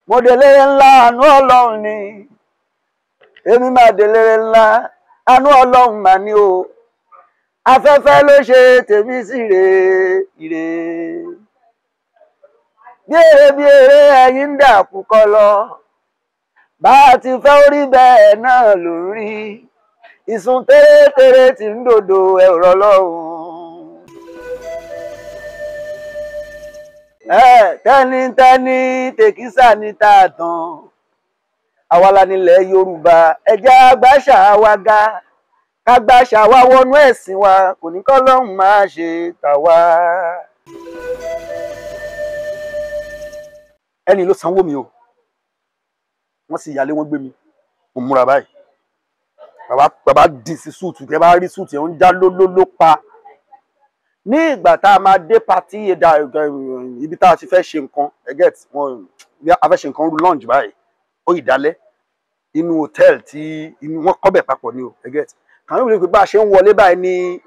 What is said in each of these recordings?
Mo délére ńlá, àánú Ọlọ́run ni. Èmi máa délére ńlá, àánú Ọlọ́run mà ní o. Afẹ́fẹ́ ló ṣe tèmi sí re ire. Bí èrè bí èrè ẹ̀yin ń dà kúkọ lọ. Bá a ti fẹ́ orí bẹ́ẹ̀ náà ló ń rí. Ìsun tẹ́rẹ́tẹ́rẹ́ tí ń dòdò ẹ̀rọ lọ́hùn. Tẹ́nitẹ́ni tèkísà ní tààtàn. Àwa la nílẹ̀ Yorùbá, ẹja àgbàṣà wa ga. Kágbàṣà wa wọnú ẹ̀sìn wa, kò ní kọ́ lọ́hùn máa ṣe tàwa. Ẹni ló sanwó mi o. Wọ́n sì yálé, wọ́n gbé mi. Mo múra báyìí. Bàbá dì sí súùtù, kẹ́ bá rí súùtù yẹn ń já lólóló pa. Ní ìgbà tá a máa dé patí ibi tá a ti fẹ́ ṣe nǹkan, ẹ get wọn, a fẹ́ ṣe nǹkan rú lunch báyìí, ó ìdálẹ́ inú hòtẹ́ẹ̀lì tí inú wọn kọ́bẹ̀ papọ̀ ni o, ẹ get. Kàn yín wípé bá a ṣe ń wọlé báyìí ni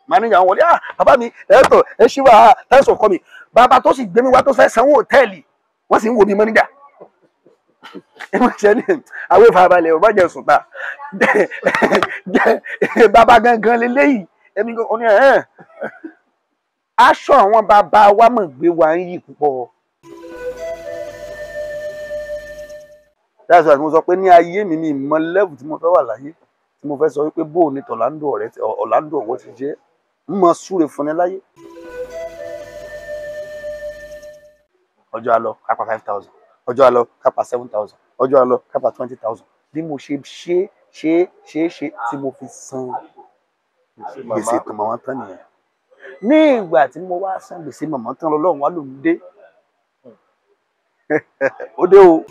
manager ń wọlé, ah bàbá mi ẹ̀ẹ́tọ̀ ẹ ṣí wa, thanks for coming. Bàbá tó sì gbé mi wá tó fẹ́ sanwó hòtẹ́ẹ̀lì, wọ́n sì ń wo mi manager. Ẹ má ṣe ní àwọn ìfarabalẹ̀ ò bá jẹ sùn ta. Bàbá gangan leléyìí, èmi gan ní ẹ̀ aṣọ àwọn bàbá wa mọ̀ gbé wa ń yí púpọ̀. That's why mo sọ pé ní ayé mi mi mọ level tí mo fẹ́ wà láyé, tí mo fẹ́ sọ wípé bóò ni Orlando ọ̀rẹ́ Orlando ọ̀wọ́ ti jẹ́, ń mọ súre fún ni láyé. Ọjọ́ àlọ́ kápá 5,000, ọjọ́ àlọ́ kápá 7,000, ọjọ́ àlọ́ kápá 20,000. Bí mo ṣe ṣe ṣe ṣe ṣe tí mo fi san gbèsè tán màmá tán nìyẹn. Ní ìgbà tí mo wá san gbèsè màmá tán, lọ́lọ́run wá lòún dé. Ó dé o.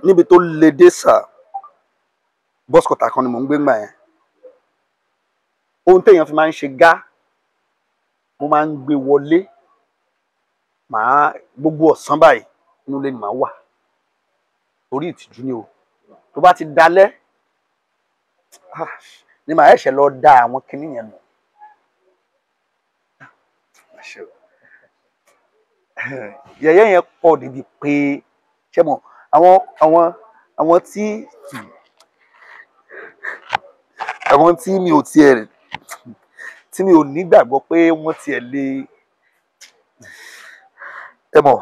Níbi tó le dé sà, bọ́sùkọ̀tà kan ni mò ń gbé ńgbà yẹn. Ohun téèyàn fi máa ń ṣe gá, mo máa ń gbé wọlé. Màá gbogbo ọ̀sán báyìí inú ilé ni màá wà. Torí ìtìjú ni o. Tó bá ti dalẹ́, ni màá ẹ̀ṣẹ̀ lọ da àwọn kinní yẹn nù. Yẹ̀yẹ́ yẹn pọ̀ débi pé ṣé mo àwọn tí mi ò tiẹ̀ tí mi ò nígbàgbọ́ pé wọ́n tiẹ̀ lè ẹ mọ̀.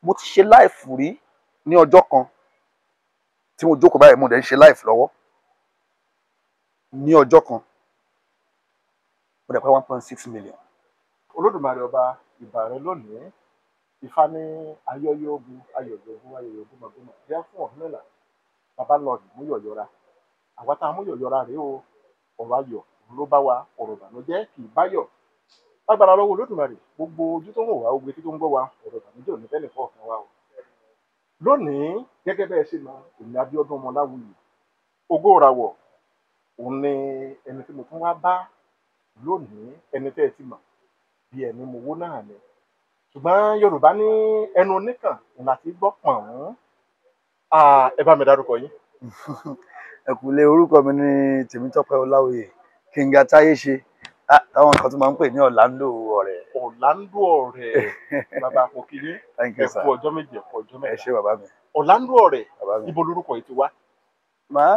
Mo ti ṣe life rí ní ọjọ́ kan tí mo jókòó báyìí, mo dẹ̀ ń ṣe life lọ́wọ́ ní ọjọ́ kan, mo dẹ̀ pẹ́ 1.6 million. Olódùmarè ọba ìbà rẹ lónìí, Ifá ní ayọyọogun ayọyọogun ayọyọogun màgbọmọ jẹ fún Ọ̀rúnmìlà, bàbá lọ rí múyọ̀yọra. Àwa tá a múyọ̀yọra rèé o, ọ̀rọ̀ ayọ̀ ló bá wa, ọ̀rọ̀ ìbànújẹ́ kì í báyọ̀. Lágbára lọ́wọ́ Olódùmarè, gbogbo ojú tó ń wò wá, gbogbo etí tó ń gbọ́ wa, ọ̀rọ̀ ìbànújẹ́ ò ní fẹ́ nìkan wa o. Lónìí, gẹ́gẹ́ bẹ́ẹ̀ ṣe mọ̀, èmi Abíọ́dún Ọmọláwuyì, Ògo Ìràwọ̀, òun ni ẹni tí mo tún wá bá lónìí, ẹni tẹ́ ẹ ti mọ̀ bí ẹni mowó náà ni. Ṣùgbọ́n Yorùbá ní ẹnu oníkàn òun àti gbọ́ pọ̀n. Ẹ bá mi dárúkọ yín. Ẹ kúlé, orúkọ mi ni Tèmítọ́pẹ́ Ọláoyè, King Atáyéṣe, táwọn kan tó máa ń pè ní Orlando ọ̀rẹ́. Orlando ọ̀rẹ́, bàbá kò kí yín. Thank you, sir. Ẹ kú ọjọ́ méje, ẹ kú ọjọ́ mẹ́ta. Ẹ ṣé bàbá mi. Orlando ọ̀rẹ́, ibo lorúkọ yìí ti wá? Màá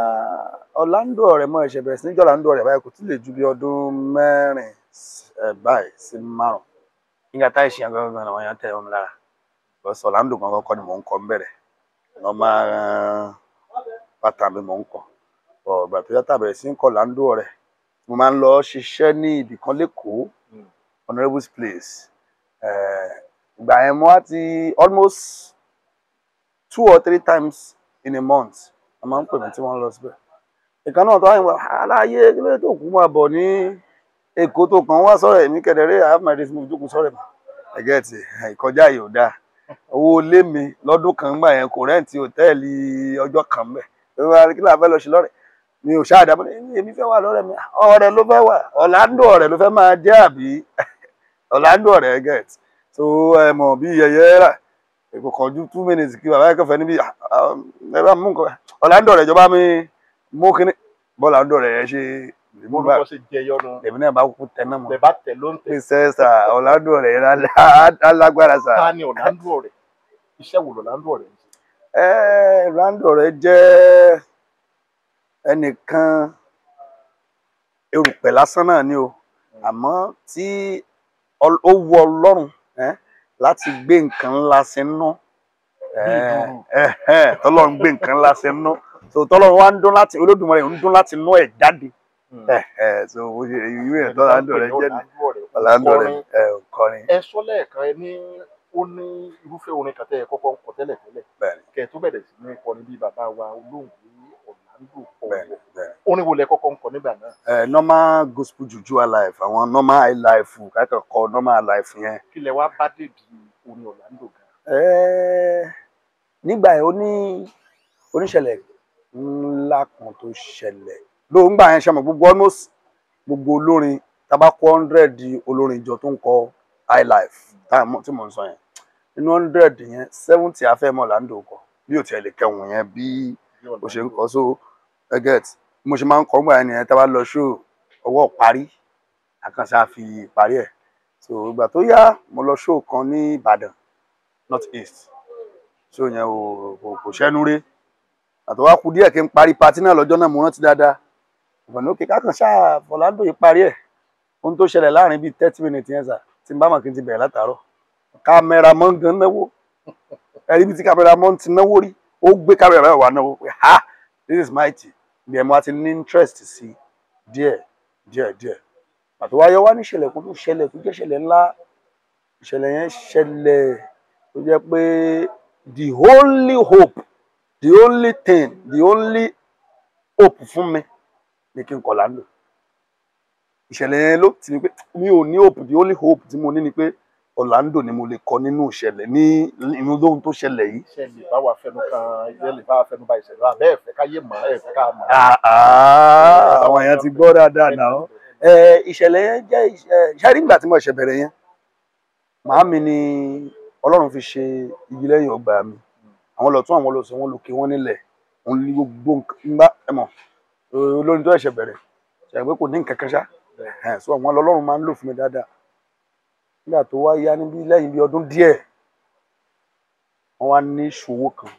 Orlando ọ̀rẹ́ mọ ẹ̀ṣẹ̀ bẹ̀rẹ̀ sí ní jọ́ Orlando ọ̀rẹ́ báyìí, kò tí lè ju bí ọdún mẹ́rin báyìí sí márùn. King Atáyéṣe yẹn gangan làwọn èèyàn tẹ̀ wọ́n mi lára. Because Orlando gangan kọ́ ni mò ń kọ́ ń bẹ̀rẹ̀. Normal pattern mi mò ń kọ́. Ọ̀gbà tó yàtọ̀ bẹ̀rẹ̀ sí ń kọ́ Orlando ọ̀rẹ́. Mo máa ń lọ ṣiṣẹ́ ní ibì kan lẹ́kọ̀ọ́, Honourable's Place. Ìgbà yẹn mo wá ti almost 2 or 3 times in a month. A máa ń pè mí tí wọ́n lọ síbẹ̀. Ìkan náà tó wáyé wá, aláyé kí ló dé tó kú máa bọ̀ ní Èkó tó kàn wá sọ̀rọ̀ èmi kẹ̀dẹ̀rẹ́, I have my reason, mo jókòó sọ̀rọ̀ mi. I get it, ìkọjá yìí ò dáa. Owó ilé mi lọ́dún kan gbà yẹn kò rẹ́ǹtì hòtẹ́ẹ̀lì ọjọ́ kan bẹ̀. Kí la fẹ́ lọ ṣe lọ́rẹ̀? Mi ò ṣáà dábọ̀ ní èmi fẹ́ wà lọ́rẹ̀ mi, ọ̀rẹ́ ló fẹ́ wà, Orlando ọ̀rẹ́ ló fẹ́ máa jẹ́ àbí Orlando ọ̀rẹ́ get. So ẹ mọ̀ bí yẹyẹ rà, kò kàn ju 2 minutes kí bàbá yẹn kẹfẹ́ níbi ẹ bá mú nǹkan. Orlando ọ̀rẹ́ ìjọba mi mú kíní, bọ́ọ̀lù Orlando ọ̀rẹ́ yẹn ṣe Orúkọ ṣe jẹyọ nu. Èmi náà bá kúkú tẹ náà mọ́. Lẹ bá tẹ ló ń tẹ. Pèsè sà, Orlando Ọ̀rẹ́ alágbára sà. Ta ni Orlando Ọ̀rẹ́? Iṣẹ́ wo l'Orlando Ọ̀rẹ́ ń ṣe? Orlando Ọ̀rẹ́ jẹ́ ẹnìkan erùpẹ̀ lásán náà ni o, àmọ́ tí ó wu Ọlọ́run láti gbé nǹkan ńlá sínú, tọ́lọ́run gbé nǹkan ńlá sínú, so tọ́lọ́run wá ń dún láti Olódùmarè ń dún láti inú ẹ̀ jáde. So ìwé ẹ̀ Orlando Ọ̀rẹ́ jẹ́ Orlando Ọ̀rẹ́ kọrin. Ẹ sọ lẹ́ẹ̀kan, ẹ ní ó ní irúfẹ́ orin kan tẹ́ ẹ kọ́kọ́ ń kọ tẹ́lẹ̀ tẹ́lẹ̀ kẹ́ ẹ tó bẹ̀rẹ̀ sí ní kọrin bí bàbá wa olóògbé Orlando Ọ̀wọ̀. Orin wo lẹ kọ́kọ́ ń kọ nígbà náà? Normal gospel juju alive, àwọn normal high life, káàkiri kọ normal life yẹn. Kí lẹ wá bá dé di orin Orlando gan? Nígbà yẹn ó ní oníṣẹ̀lẹ̀ ńlá kan tó ṣẹlẹ̀ lóun gbà yẹn. Ṣe mọ̀ gbogbo almost gbogbo olórin tabako 100 olórin ìjọ tó ń kọ high life tí mò ń sọ yẹn, inú 100 yẹn 70 afẹ́mọ́ Orlando kọ bí ò tiẹ̀ lè kẹwùn yẹn bí o ṣe ń kọ. So ẹ get mo ṣe máa ń kọ́ gbà yẹn nìyẹn. Tá a bá lọ show ọwọ́ parí àkànṣe àfi parí ẹ̀. So ìgbà tó yá mo lọ show kan ní Ìbàdàn North East, show yẹn kò ṣẹ́nu ré. Àtọ́ wá kú díẹ̀ kí n parí patí náà lọ́jọ́ náà, mo rántí dáadáa. Ìbànú òkè kákan ṣáà Orlando yìí parí ẹ̀. Ohun tó ṣẹlẹ̀ láàrin bíi 30 minutes yẹn sà, tí n bá mọ̀ kí n ti bẹ̀rẹ̀ látàárọ̀. Kámẹ́rámọ́n gan náwó, ẹ̀rí bíi tí kámẹ́rámọ́n ti náwó rí, ó gbé kámẹ́rà wà náwó pé ha, this is mighty. Bí ẹ mo ti ní interest sí díẹ̀ díẹ̀ díẹ̀. Pàtó wáyé wá ní ìṣẹ̀lẹ̀ kan tó ṣẹlẹ̀ tó jẹ́ ìṣẹ̀lẹ̀ ńlá. Ìṣẹ̀lẹ̀ yẹn ṣẹlẹ̀ tó jẹ́ pé the only hope, the only thing, the only hope fún mi ni kí n kọ Orlando. Ìṣẹ̀lẹ̀ yẹn ló ti ní pé mi ò ní hope, the only hope tí mo ní ni pé Orlando ni mo lè kọ nínú ìṣẹ̀lẹ̀ ní inú lóhun tó ṣẹlẹ̀ yìí. Ṣé lè bá wa fẹnu kan, ẹ lè bá wa fẹnu ba ìṣẹ̀lẹ̀ abẹ́ ẹ̀fẹ́ káyé mọ̀, ẹ̀fẹ́ ká mọ̀? Àwọn èèyàn ti gbọ́ dáadáa náà. Ìṣẹ̀lẹ̀ yẹn jẹ́ ìṣẹ̀lẹ̀ nígbà tí mo ṣẹ̀ bẹ̀rẹ̀ yẹn, màámi ni Ọlọ́run fi ṣe igi lẹ́yìn ọgbà mi. Àwọn lọ̀tún àwọn lọ̀sẹ̀ wọn lòkè wọn nílẹ̀, òun ní gbogbo nǹkan ẹ mọ̀ olórin tó ṣẹ̀ṣẹ̀ bẹ̀rẹ̀ ṣe pé kò ní nǹkan kan ṣá. So àwọn Ọlọ́run máa ń lò fún mi dáadáa. Nígbà tó wá yá níbí lẹ́yìn bí ọdún díẹ̀, wọ́n wá ní ìṣòwò kan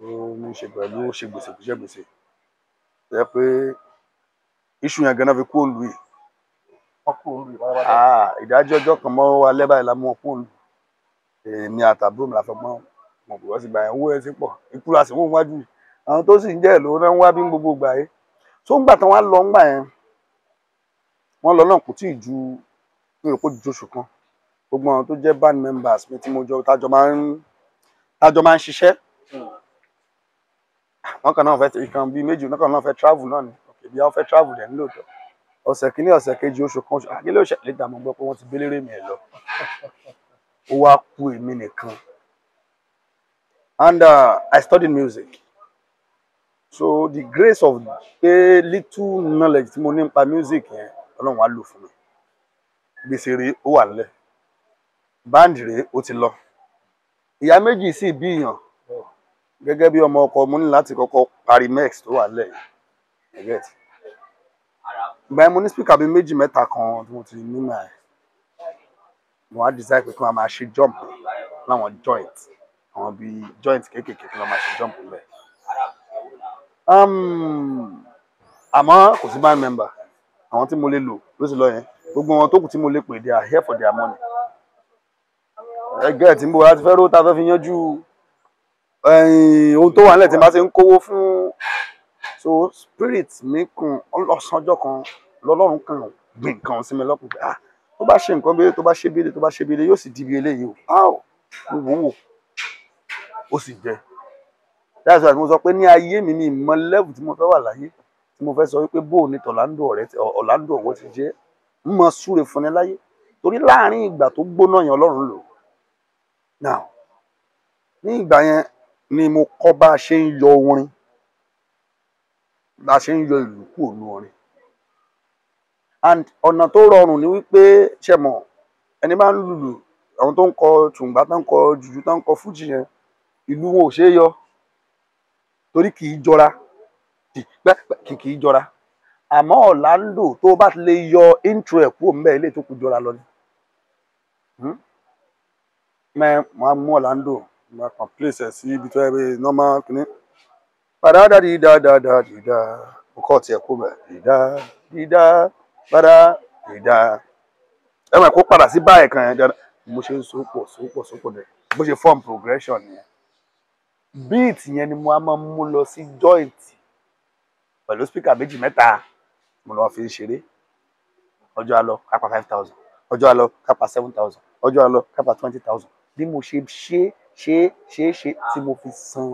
ó ní ṣe pẹ̀lú ṣe gbèsè ṣe gbèsè, ṣe pé iṣu yẹn ganan fi kú òǹlù yìí. Ìdájọ́ ọjọ́ kan mọ́ wa lẹ́bàá ìlà mú ọkú òǹlù. Èmi àtàbúrò mi la fẹ́ pọ́n mọ̀ pé wọ́n sì gbà yẹn owó ẹ̀ ti pọ̀, ikú la sì wọ́n wájú yìí. Àwọn tó sì ń jẹ́ ìlú náà ń wá bí gbogbo gbà yìí. Tó ń gbà tán wá lọ ńgbà yẹn, wọ́n lọ náà kò tí ì ju mi ò kó ju oṣù kan. Gbogbo àwọn tó jẹ́ band members mi tí mo jọ tájọ máa ń ṣiṣẹ́, wọ́n kàn náà fẹ́ ìkan bíi méjì, wọ́n kàn náà fẹ́ travel náà ni. Òkè bí wọ́n fẹ́ travel dẹ̀ nílòótọ́. Ọ̀sẹ̀ kìíní, ọ̀sẹ̀ kejì, oṣù kan, oṣù àkílẹ̀ òṣèlú lè dààmú gbọ́ pé wọ́n ti bélérè mi ẹ̀ lọ. Ó wá kú èmi nìkan. And I studied music. So the grace of pé little knowledge tí mo ní nípa music yẹn, Ọlọ́run á lò fún mi. Gbèsè rèé ó wà nílẹ̀, báńdì rèé ó ti lọ. Ìyá méjì sì bí ìyàn gẹ́gẹ́ bí ọmọ ọkọ, mo ní láti kọ́kọ́ parí mex tó wà nílẹ̀ yìí. Ìgbà yẹn mo ní speaker bíi méjì mẹ́ta kan tí mo ti ní mà ẹ̀. Mo wá decide pé kí wọ́n máa ṣe jump láwọn joint, àwọn bíi joint kéékèèké kí wọ́n máa ṣe jump níbẹ̀. Àmọ́ kò sí band member, àwọn tí mo lè lò ló sì lọ yẹn. Gbogbo wọn tó kù tí mo lè pè, they are here for their money. Ẹgẹ́ tí mo láti fẹ́ ró ta fẹ́ fi yanjú ohun tó wà nílẹ̀ tí n bá ti ń kówó fún. So spirit mi kùn ọlọ́sànjọ́ kan lọ́lọ́run kan gbìn kan sí mi lọ́kùn pé ah, tó bá ṣe nǹkan bíi tó bá ṣe bíi tó bá ṣe bíi yóò sì di bí eléyìí o. Áò mo wò wò ó sì jẹ. That's why mo sọ pé ní ayé mi mi mọ level tí mo fẹ́ wà láyé tí mo fẹ́ sọ wípé bó ni Orlando Ọ̀wọ̀ ti jẹ́, ń mọ súre fún ni láyé torí láàrin ìgbà tó gbóná yẹn Ọlọ́run lò. Now ní ìgbà yẹn ni mo kọ́ bá a ṣe ń yọ orin, bá a ṣe ń yọ ìlú kúrò nínú orin. And ọ̀nà tó rọrùn ni wípé ṣe mọ̀ ẹni bá ń lùlù, àwọn tó ń kọ tùǹgbà, tó ń kọ jùjú, tó ń kọ fújì yẹn, ìlú wọn ò ṣeé yọ torí kì í jọra, kì í jọra. Àmọ́ Orlando tó bá ti lè yọ intro ẹ̀ kúrò ńbẹ̀, ilé tó kù jọra lọ ni. Mẹ́ mo á mú Orlando, mo á kàn place ẹ̀ sí ibi tó yẹ pé normal kìíní. Padà dá di dá dá dá di dá. Mo kọ́ tiẹ̀ kó bẹ̀. Di dá di dá padà di dá. Ẹ mọ̀ kó padà sí báyìí kan yẹn dáadáa. Mo ṣe ń so pọ̀ so pọ̀ so pọ̀ dẹ̀. Bó ṣe form progression yẹn. Beat yẹn ni mo á máa mú lọ sí joint pẹ̀lú speaker méjì mẹ́ta, mo lọ fi ń ṣeré. Ọjọ́ àlọ kápá 5,000, ọjọ́ àlọ kápá 7,000, ọjọ́ àlọ kápá 20,000. Bí mo ṣe ṣe ṣe ṣe ṣe tí mo fi san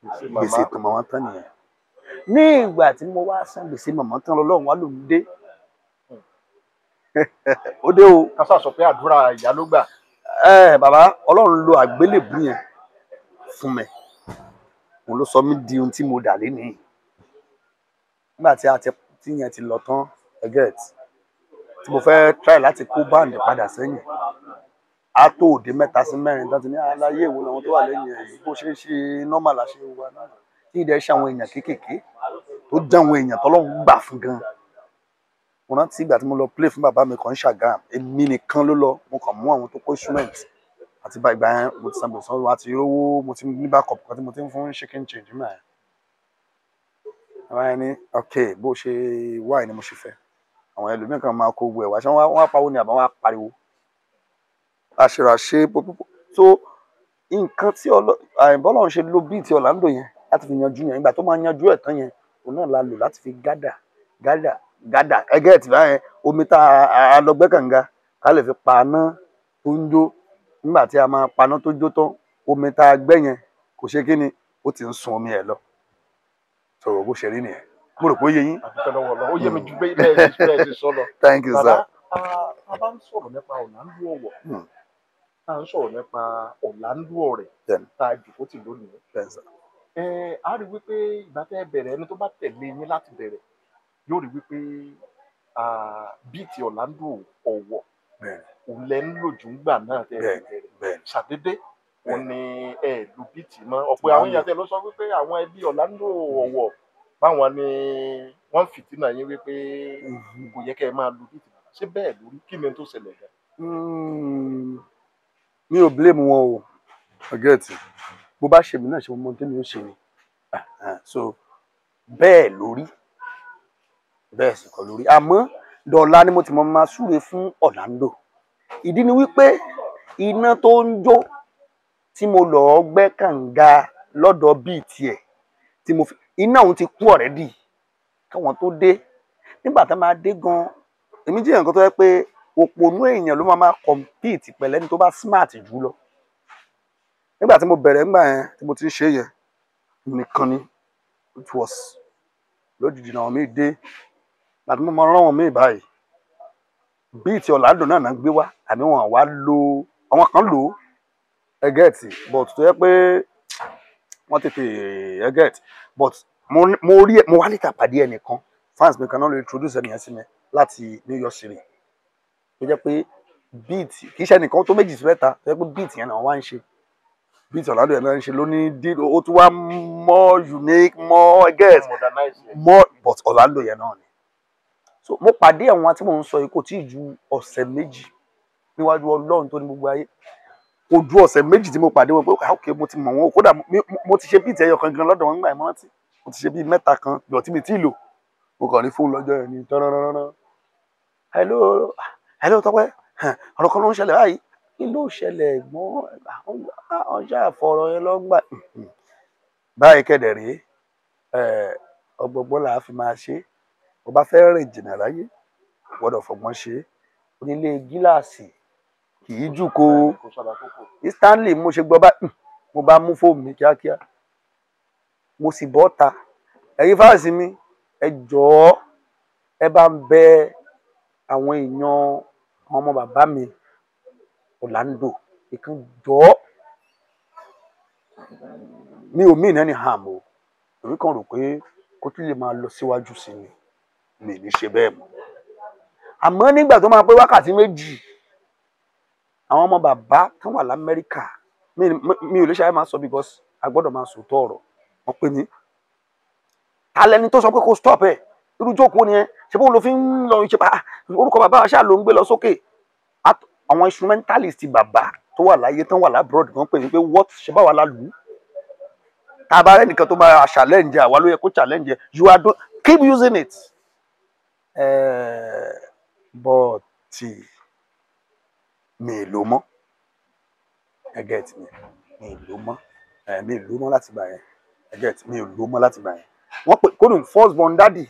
gbèsè tán màmá tán nìyẹn. Ní ìgbà tí mo wá san gbèsè màmá tán, lọ́lọ́run wá lòún dé, ó dé o. Kásá sọ pé àdúrà ìyá ló gbà. Ẹ bàbá, Ọlọ́run lo àgbélébùú yẹn fún mi, òun ló sọ mí di ohun tí mo dà lénìí. Nígbà tí a ti tí yẹn ti lọ tán, ẹ get, tí mo fẹ́ try láti kó band padà sẹ́yìn, á tó òde mẹ́ta sí mẹ́rin tán ti ní aláyé ìwo làwọn tó wà lẹ́yìn ẹ̀ yìí, bó ṣe ń ṣe normal la ṣe wà náà, tí ìdẹ́ ṣe àwọn èèyàn kéékèèké tó jẹ́ àwọn èèyàn tọ́lọ́run gbà fún gan. Mo rántí ìgbà tí mo lọ play fún bàbá mi kan ní Ṣàgámù, èmi nìkan ló lọ, mo kàn mú àwọn tó kó instrument àti bá ìgbà yẹn mo ti san gbèsè wọn àti rówó, mo ti ní backup kan tí mo ti ń fún chicken change nígbà yẹn. Àwọn yẹn ní ok, bó ṣe wáì ni mo ṣe fẹ́. Àwọn ẹlòmíràn kan máa kó gbogbo ẹ̀ wá, ṣé wọ́n á pawó ni àbá wọ́n á pariwo àṣíràṣe pópópó. So nǹkan tí Ọlọ́run ṣe lo bíi ti Orlando yẹn láti fi yanjú yẹn, ìgbà tó máa yanjú ẹ̀ tán yẹn, òun náà la lò láti fi gádà gádà gádà ẹgẹ́ ti báyẹn omi tá a lọ gbẹ́ kànga ká lè fi paná tó ń jó. Nígbà tí a máa paná tó jó tán, omi tá a gbẹ́ yẹn kò ṣe kí ni, ó ti ń sun omi ẹ̀ lọ. Sọ̀rọ̀ bó ṣe rí nìyẹn, mo rò pé ó yé yín. Àdúpẹ́ lọ́wọ́ Ọlọ́run, ó yé mi ju bẹ́ẹ̀ ṣe sọ lọ. Thank you, sir. Bàbá, a bá ń sọ̀rọ̀ nípa Orlando Ọ̀wọ̀, tá a ń sọ̀rọ̀ nípa Orlando Ọ̀rẹ́ tá a jòkó tì lónìí. A rí wípé ìgbà tẹ́ ẹ bẹ̀rẹ̀, ẹni tó bá tẹ̀lé yín láti bẹ̀rẹ̀ yóò rí wípé bíìtì Orlando Ọ̀wọ̀ òun lẹ ń lò jù ńgbà náà tẹ́ ẹ bẹ̀rẹ̀. Ṣàdédé òun ni ẹ lu bíìtì mọ́. Ọ̀pọ̀ àwọn èèyàn tẹ́ ló sọ wípé àwọn ẹbí Orlando Ọ̀wọ̀ báwọn ni wọ́n fìtínà yín wípé kò yẹ kẹ́ ẹ máa lu bíìtì. Ṣé bẹ́ẹ̀ lórí? Kí ni tó ṣẹlẹ̀ gan? Mi ò blame wọn o, forget. Bó bá ṣe mí náà ṣe mo mọ tẹ́mi ó ṣe ni. So bẹ́ẹ̀ lórí, bẹ́ẹ̀ sì kọ́ lórí. Àmọ́ dọ̀la ni mo ti mọ máa súre fún Orlando. Ìdí ni wípé iná tó ń jó tí mo lọ́ọ́ gbẹ́ kànga lọ́dọ̀ bíi tiẹ̀ tí mo fi iná òun ti kú already káwọn tó dé. Nígbà tá máa dé gan, èmi jẹ́ nǹkan tó yẹ pé òpònú èèyàn ló máa compete pẹ̀lú ẹni tó bá smart jù lọ. Nígbà tí mo bẹ̀rẹ̀ ńgbà yẹn tí mo ti ń ṣe yẹn nìkan ni it was lójijì náà mi dé àti mo máa rán wọn míì báyìí. Bíi ti Orlando náà náà gbé wá, àmì wọn wá lo àwọn kan lò ó ẹgẹ́tì, but tó yẹ pé wọ́n tètè ẹgẹ́tì, but mo rí mo wá níta pàdé ẹnìkan, fans mi kan náà ló introduce ẹnìyẹn sí mi láti New York City, tó jẹ́ pé beat kì í ṣe ẹnìkan tó méjì sí mẹ́ta, tó jẹ́ pé beat yẹn náà wá ń ṣe, beat Orlando yẹn náà ń ṣe lóní dí, ó tún wá more unique, more get more, but Orlando yẹn náà ni. So mo pàdé àwọn tí mò ń sọ yìí kò tí ì ju ọ̀sẹ̀ méjì níwájú Ọlọ́run tó ní gbogbo ayé. Kò ju ọ̀sẹ̀ méjì tí mo pàdé wọn pé ok, mo ti mọ̀ wọn, kódà mo ti ṣe bíìtì ẹyọ kan gan lọ́dọ̀ wọn nígbà yẹn, mo ti ṣe bíi mẹ́ta kan lọ tí mi ti lò. Mo kàn ní fóònù lọ́jọ́ yẹn ní tọ́rọ́rọ́rọ́. Hello, hello Tọ́pẹ́, ọ̀rọ̀ kan ló ń ṣẹlẹ̀ báyìí. Kí ló ṣẹlẹ̀ ẹ̀gbọ́n? Àwọn ṣàfọ̀rọ̀ yẹn lọ́gbà. Báyìí kẹ̀dẹ̀ rèé, ọgbọ̀gbọ́n là á fi máa ṣe. Bó bá fẹ́ rìn jìnnà láyé, gbọ́dọ̀ fọgbọ́n ṣe. Onílé gíláàsì kì í jù kó. Stanley mo ṣe gbọ́ bá, mo bá mú fóònù mi kíákíá. Mo sì bọ́ ta. Ẹ̀yin fáàsì mi, ẹ jọ̀ọ́ ẹ bá ń bẹ àwọn èèyàn àwọn ọmọ bàbá mi Orlando ìkan jọ̀ọ́. Mi ò mean any harm o. Èmi kàn rò pé kó tún lè máa lọ síwájú sí ni. Mi ní ṣe bẹ́ẹ̀ mọ́. Àmọ́ nígbà tó máa pé wákàtí méjì, àwọn ọmọ bàbá tán wà l'Amẹ́ríkà, mi ò lè ṣe àyè máa sọ because a gbọ́dọ̀ máa sòótọ́ ọ̀rọ̀. Wọ́n pè mí. Ta lẹni tó sọ pé kó stop ẹ̀? Irú jókòó ni ẹ ṣe bóun ló fi ń lọ ṣe pa orúkọ bàbá wa ṣáà ló ń gbé lọ sókè. Àwọn instrumentalist bàbá tó wà láyé tán wà lábúròdì kan pè mí pé what ṣe báwa la lù ú. Tá a bá rẹ́ nìkan tó máa challenge àwa ló yẹ kó challenge you are keep using it. But mi lò mọ́, ẹ get mi, mi lò mọ́, mi lò mọ́ láti gbà yẹn, ẹ get mi lò mọ́ láti gbà yẹn. Wọ́n pè kódùn first born daddy,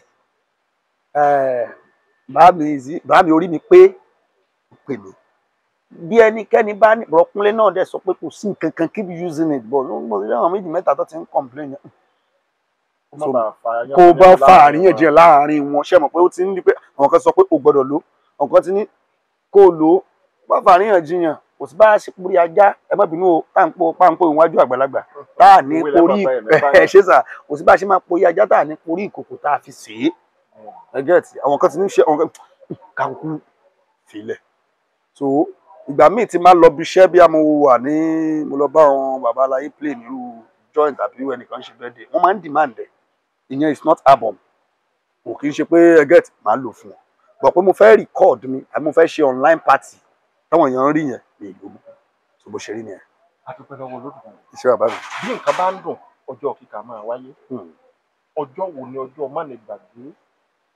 bàá mi orí mi pé pè mí bí ẹnikẹ́ni bá ní Rọ̀kúnlé náà dẹ̀ sọ pé kò sí nǹkan kan, keep using it, but mo rí àwọn méjì mẹ́ta tó ti ń complain yẹn. Kó bá fa àríyànjiyàn láàrin wọn, ṣe mọ̀ pé ó ti ń di pé àwọn kan sọ pé o gbọ́dọ̀ lò, àwọn kan ti ní kó o lò ó, bá fa àríyànjiyàn kò sí bá a ṣe porí ajá, ẹ má bínú o, páńpó iwájú àgbàlagbà tá à ní porí ẹ ṣe sà, kò sí bá a ṣe máa porí ajá tá à ní porí ìkòkò tá a fi sè é. Ẹ get àwọn kan ti ní ṣe àwọn kan kàkú filẹ̀. So ìgbà míì tí máa lọ bí iṣẹ́ bí mo wà ní mo lọ bá àwọn bàbá aláyé play nírú joint àbí ẹnìkan ṣe birthday, wọ́n máa ń demand ẹ̀, ìyẹn is not album, kò kì í ṣe pé ẹ get máa lò fún wọn, but pé mo fẹ́ record mi àbí mo fẹ́ ṣe online party táwọn èèyàn ń rí yẹn mi ìlú mọ́. So bó ṣe rí nìyẹn. A dúpẹ́ lọ́wọ́ Olódùmarè. Iṣẹ́ bàbá mi. Bí nǹkan bá ń dùn, ọjọ́ kíkà máa wáyé. Ọjọ́ wo ni ọjọ́ má lè gbàgbé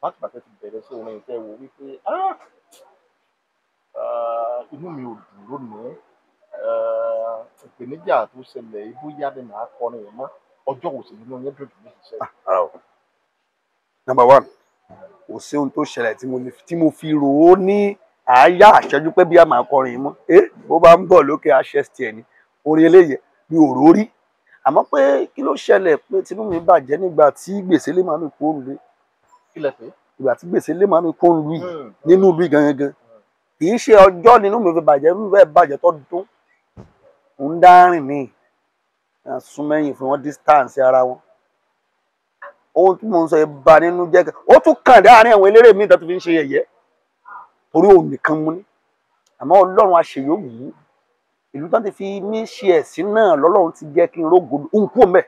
láti bàtẹ́ ti bẹ̀rẹ̀ sí orin ìfẹ́ wo wípé inú mi ò dùn lónìí, ìpèníjà tó ṣẹlẹ̀ bóyá ni màá kọrin yẹn mọ́, ọjọ́ wo sì nínú yẹn dùn jù ní ìṣiṣẹ́? Number one, kò sí ohun tó ṣẹlẹ̀ tí mo fi rò ó ní àáyá àṣẹjú pé bí a máa kọrin mọ́, bó bá ń bọ̀ lókè àṣẹ tiẹ̀ ni orin eléyẹ mi ò rò rí. Àmọ́ pé kí ló ṣẹlẹ̀ pé tinú mi bàjẹ́ nígbà tí gbèsè lè máa mi kó ń lé, ìgbà tí gbèsè lè máa mi kó ń lu yìí nínú ìlú gangan, kì í ṣe ọjọ́ nínú mi fi bàjẹ́, mi fẹ́ bàjẹ́ tó dún ń dárìn ní súnmẹ́yìn fún wọn distance ara wọn. Ohun tí mò ń sọ yẹn bà nínú jẹ́, ó tún kàn dáàrin àwọn eléré mi tó fi ń ṣe yẹ̀yẹ́ torí òun nìkan mú ní. Àmọ́ Ọlọ́run aṣèyó wù ú, ìlú tó ti fi mí ṣe ẹ̀sìn náà lọ́lọ́run ti jẹ́ kí n rógo ń kú mẹ́.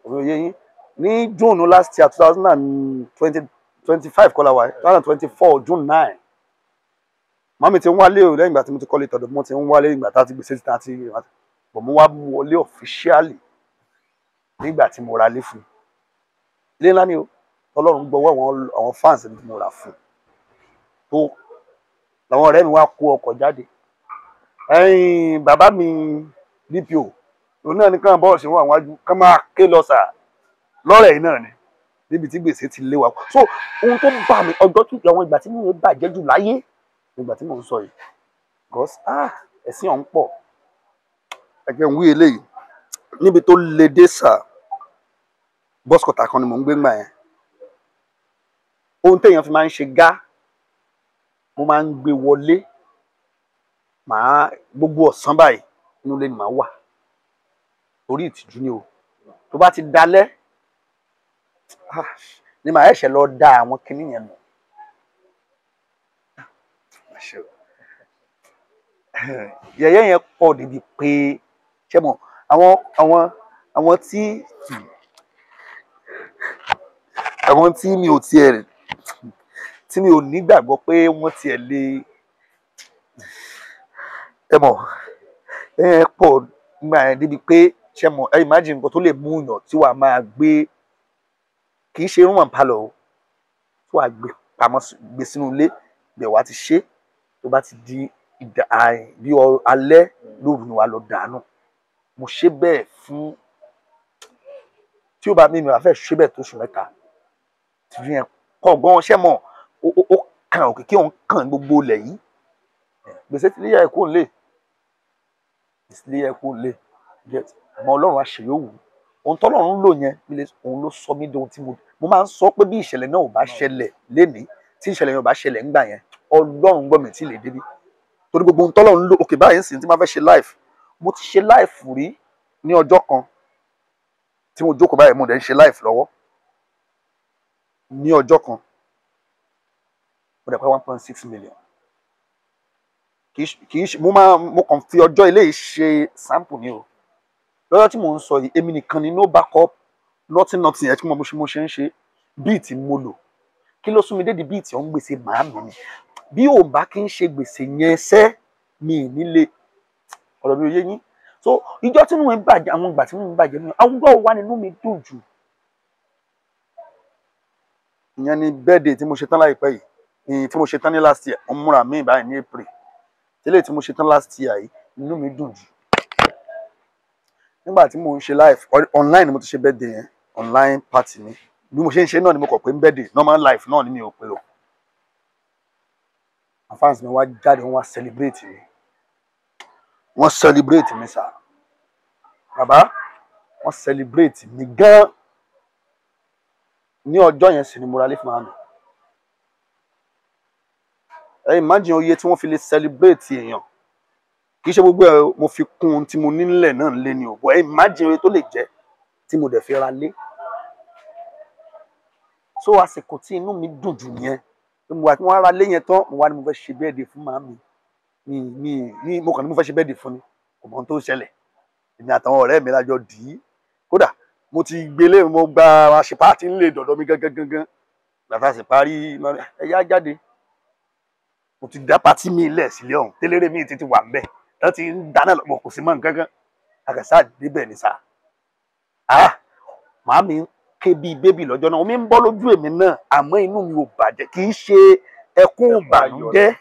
Òye yín ní June last year 2025 kọ́lá wa, 2024 June 9, màmí ti ń wálé o lẹ́yìn ìgbà tí mo ti kọ́lé tọ̀dọ̀, mo ti ń wálé ìgbà tá a ti gbèsè tí a ti bọ̀, mo wá wọlé officially nígbà tí mo ra lé fún un. Ilé ńlá ni o, Ọlọ́run gbọ́wọ́ àwọn fans mi tí mo rà fún un tó làwọn ọ̀rẹ́ mi wá kó ọkọ̀ jáde. Ẹ̀yìn bàbá mi DPO òun náà ní káwọn bọ́ọ̀sì wọn àwọn ajú ká máa ké lọ sà lọ́rẹ̀ yìí náà ni níbi tí gbèsè ti lé wa. So ohun tó bà mí ọjọ́ tó àwọn ìgbà tí mo ń bàjẹ́ jù láyé nígbà tí mò ń sọ yìí, because ẹ̀sìn ọ̀hún pọ̀. Ẹ̀jẹ̀ ń wí eléyìí níbi tó le dé sà, bọ́sùkọ̀tà kan ni mò ń gbé ńgbà yẹn. Ohun téèyàn fi máa ń ṣe gá, mo máa ń gbé wọlé, màá gbogbo ọ̀sán báyìí inú ilé ni màá wà torí ìtìjú ni o. Tó bá ti dalẹ́ ni màá ẹ̀ṣẹ̀ lọ da àwọn kinní yẹn nù. Yẹ̀yẹ́ yẹn pọ̀ débi pé ṣé mo àwọn tí àwọn tí mi ò tiẹ̀ tí mi ò nígbàgbọ́ pé wọ́n tiẹ̀ lè ẹ mọ̀ ẹ pọ̀ nígbà yẹn débi pé ṣé mọ̀ ẹ imagine nǹkan tó lè mú yàn tí wàá máa gbé, kì í ṣe room and parlour o, tí wàá gbé pamọ́ gbé sínú ilé bẹ̀ wá ti ṣe, tó bá ti di ìdá bí alẹ́ lóru ni wàá lọ dànù. Mo ṣe bẹ́ẹ̀ fún tí ó bá mímí wàá fẹ́ ṣe bẹ́ẹ̀ tó oṣù mẹ́ta tí fi yẹn pọ̀ gan. Ṣé mọ̀ ó kàn òkè kí òun kàn gbogbo ilẹ̀ yìí, gbèsè ti léyà ẹ̀kọ́ lè, gbèsè léyà ẹ̀kọ́ lè get. Àmọ́ Ọlọ́run aṣèyó wù ú, ohun tọ́lọ́run lò yẹn òun ló sọ mí dohun tí mo máa ń sọ pé bí ìṣẹ̀lẹ̀ náà ò bá ṣẹlẹ̀ lénìí, tí ìṣẹ̀lẹ̀ yẹn ò bá ṣẹlẹ̀ ńgbà yẹn, Ọlọ́run gbọ́ mi tí lè débi torí gbogbo ohun tọ́lọ́run lò. Òkè báyìí ń sìn tí máa fẹ́ ṣe live, mo ti ṣe live rí ní ọjọ́ kan tí mo jókòó báyìí, mo dẹ̀ ń ṣe live lọ́wọ́ ní ọjọ́ kan, mo dẹ̀ pẹ́ 1.6 million. Kì í ṣe mo kàn fi ọjọ́ ilé yìí ṣe sample ni o. Lọ́jọ́ tí mò ń sọ yìí, èmi nìkan ni no backup, Nothing nothing ẹ tí mo ṣe mo ṣe ń ṣe beat mo lò. Kí ló sún mi dédi beat ọ̀hún? Gbèsè màámi ni. Bí ò bá kí ń ṣe gbèsè yẹn sẹ́ mi nílé ọ̀rọ̀ mi ò yé yín. So ìjọ tí inú mi bàjẹ́, àwọn ìgbà tí inú mi bàjẹ́ nínú àwùjọ wa nínú mi dùn jù. Ìyẹn ni birthday tí mo ṣe tán láìpẹ́ yìí, ní tí mo ṣe tán ní last year. Wọ́n múra mi báyìí ní April. Tẹ́lẹ̀ tí mo ṣe tán last year yìí, inú mi dùn jù. Nígbà tí mo ń ṣe live online ni mo ti ṣe birthday yẹn, online party ni. Bí mo ṣe ń ṣe náà ni mo kọ̀ pé ń birthday normal life náà ni mi ò pè o. Àwọn fans mi wá jáde, wọ́n wá celebrate mi, wọ́n celebrate mi sir, bàbá, wọ́n celebrate mi gan. Ní ọjọ́ yẹn sì ni mo ra lé fún màmí. Ẹ imagine oye tí wọ́n fi lè celebrate èèyàn. Kì í ṣe gbogbo ẹ mo fi kún ohun tí mo ní nílẹ̀ náà lé ní o, but ẹ imagine oye tó lè jẹ́ tí mo dẹ̀ fi ra lé. So àsìkò tí inú mi dùn jù nìyẹn. Pé mo wà tí wọ́n ra lé yẹn tán, mo wá ní mo fẹ́ ṣe birthday fún màmí mi mi ní mo kàn ní mo fẹ́ ṣe birthday fún ni. Kò mọ ohun tó ń ṣẹlẹ̀. Èmi àtàwọn ọ̀rẹ́ mi lájọ dì í. Kódà mo ti gbélé, mo gba àṣẹ party ńlẹ̀ dọ̀dọ̀ mi gangan gangan. Gbàtà sì parí, ẹ̀yà jáde, mo ti dá party mi lẹ̀ sílé ọ̀hún, téléré mi ti wà ńbẹ̀ tán, ti ń dáná lọ, kò sí mọ́ nǹkan kan. Àkàsà débẹ̀ ní sà. Ah, màámi ń ké bíi baby lọ́jọ́ náà, omi ń bọ́ lójú èmi náà, àmọ́ inú mi ò bàjẹ́, kì í ṣe ẹkún ìbànújẹ́.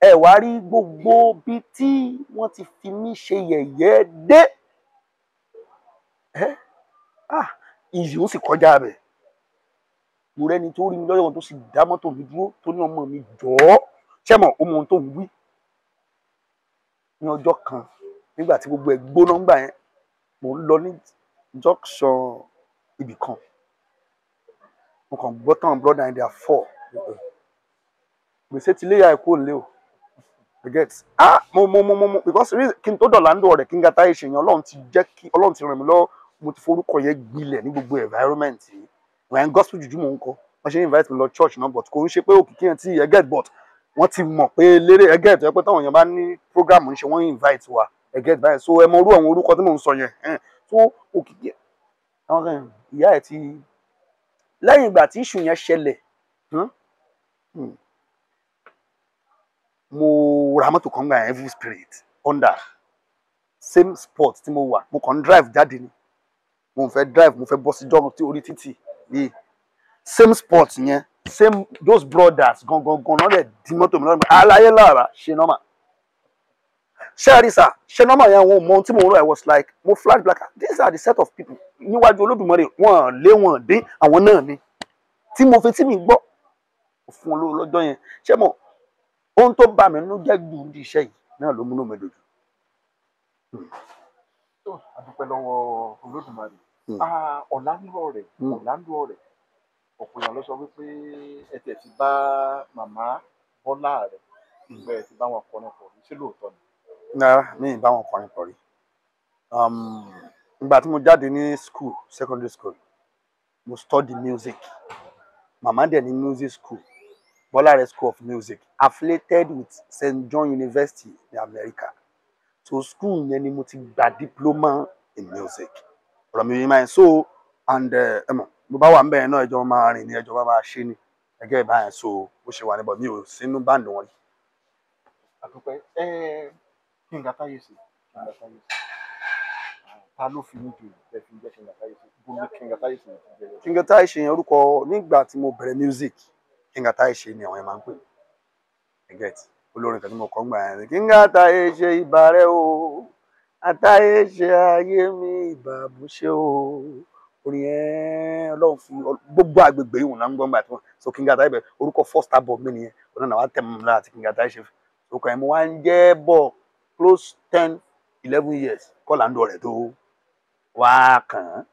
Ẹ wá rí gbogbo bí tí wọ́n ti fi mí ṣe yẹ̀yẹ́ dé, ẹ ah, iyì ó sì kọjá rẹ̀. Mo rẹ́ni tó rí mi lọ́yọ̀ tó sì dá mọ́tò mi dúró, tó ní ọmọ mi jọ̀ọ́, ṣẹ́mọ̀ ó mọ ohun tó ń wí. Ní ọjọ́ kan, nígbà tí gbogbo ẹ̀ gbóná ńgbà yẹn, mò ń lọ ní junction ibì kan, mo kàn gbọ́ tán, brother and their four gbèsè ti léyà ẹ̀ kúrò lé o. I get ah, mo because kí n tó dọ̀là ń dọ̀ rẹ̀ kí n gata ìṣèyàn, Ọlọ́run ti jẹ́ kí Ọlọ́run ti ràn mí lọ́wọ́. Mo ti forúkọ yẹn gbilẹ̀ ní gbogbo environment yìí. Wọ́n gospel jùjú mò ń kọ, wọ́n ṣe invite mi lọ church náà, but kò ń ṣe pé òkìkí yẹn tí ẹ get, but wọ́n ti mọ̀ pé lérè ẹ get ẹ pé táwọn èèyàn bá ní program ń ṣe, wọ́n invite wa, ẹ get báyìí. So ẹ mọ orú àwọn orúkọ tí mò ń sọ yẹn. So òkìkí àwọn kan ìyá ẹ ti lẹ́yìn ìgbà tí issue yẹn ṣẹlẹ̀, mo ra mọ́tò kan gbà yẹn, Evil Spirit Honda. Same spot tí mo wà, mo kàn ń drive jáde ni, mo fẹ́ drive, mo fẹ́ bọ́ sí jọ́run tí orí títì yìí, same spot yẹn, same those brothers gangan gan náà lè di mọ́tò mi lọ́nà. Aláyé lára ṣe normal, ṣé ẹ rí sà, ṣe normal yẹn. Àwọn ọmọ tí mo rọ, I was like, mo flash black, these are the set of people níwájú Olódùmarè, wọ́n lé wọ́n dín àwọn náà ni tí mo fi tí mi gbọ́ fún olówó lọ́jọ́ yẹn. Ṣé mo ohun tó bà mí nínú jẹ́ jù ní iṣẹ́ yìí náà ló múnú mi dojú. Tó a dúpẹ́ lọ́wọ́ Olódùmarè. Ọ̀làǹdó rẹ̀, Ọ̀làǹdó rẹ̀, ọ̀pọ̀ èèyàn ló sọ wípé ẹ tiẹ̀ ti bá màmá Bọ́lá rẹ̀ pé ẹ ti bá wọn kọrin pọ̀ rí. Ṣé lóòótọ́ ni? Rárá, mi ì bá wọn kọrin pọ̀ rí. Ìgbà tí mo jáde ní school, secondary school, mo study music. Màmá dẹ̀ ní music school, Bọ́lá School of Music, affiliated with St. John University ní America. So school yẹn ni mo ti gba diploma in music. Ọ̀rọ̀ mi yìí máa ń so and ẹ mọ̀ mo bá wà ń bẹ̀rẹ̀ náà, ẹjọ́ máa rìn ní, ẹjọ́ bá máa ṣe ni ẹgẹ́ ìbáyẹn. So bó ṣe wà níbọ̀, mi ò sínú band wọn rí. Àdúpẹ́. Ẹ King Atayese, King Atayese, ta ló fi ní joyè bẹ́ẹ̀ fi ń jẹ́ King Atayese? Gbogbo King Atayese ní ti jẹ́? King Atayese yẹn, orúkọ nígbà tí mo bẹ̀rẹ̀ music, King Atayese ni àwọn yẹn máa ń pè mí. Ẹ get olórin kan tí mo kọ́ ń gbà yẹn, King Atayese, ìbà rẹ o, Atayese ayé mi, ìbà bùṣe o. Orin yẹn, Ọlọ́run fi gbogbo àgbègbè yìí wọn náà ń gbọ́n gbà tí wọ́n so King Atayese, orúkọ first album mi nìyẹn. Òun náà wà tẹ̀ mọ́ mi lára àti King Atayese orúkọ yẹn mo wá ń jẹ́ bọ̀ close 10, 11 years kọ́ là ń dọ̀ rẹ̀ tó wá kàn án.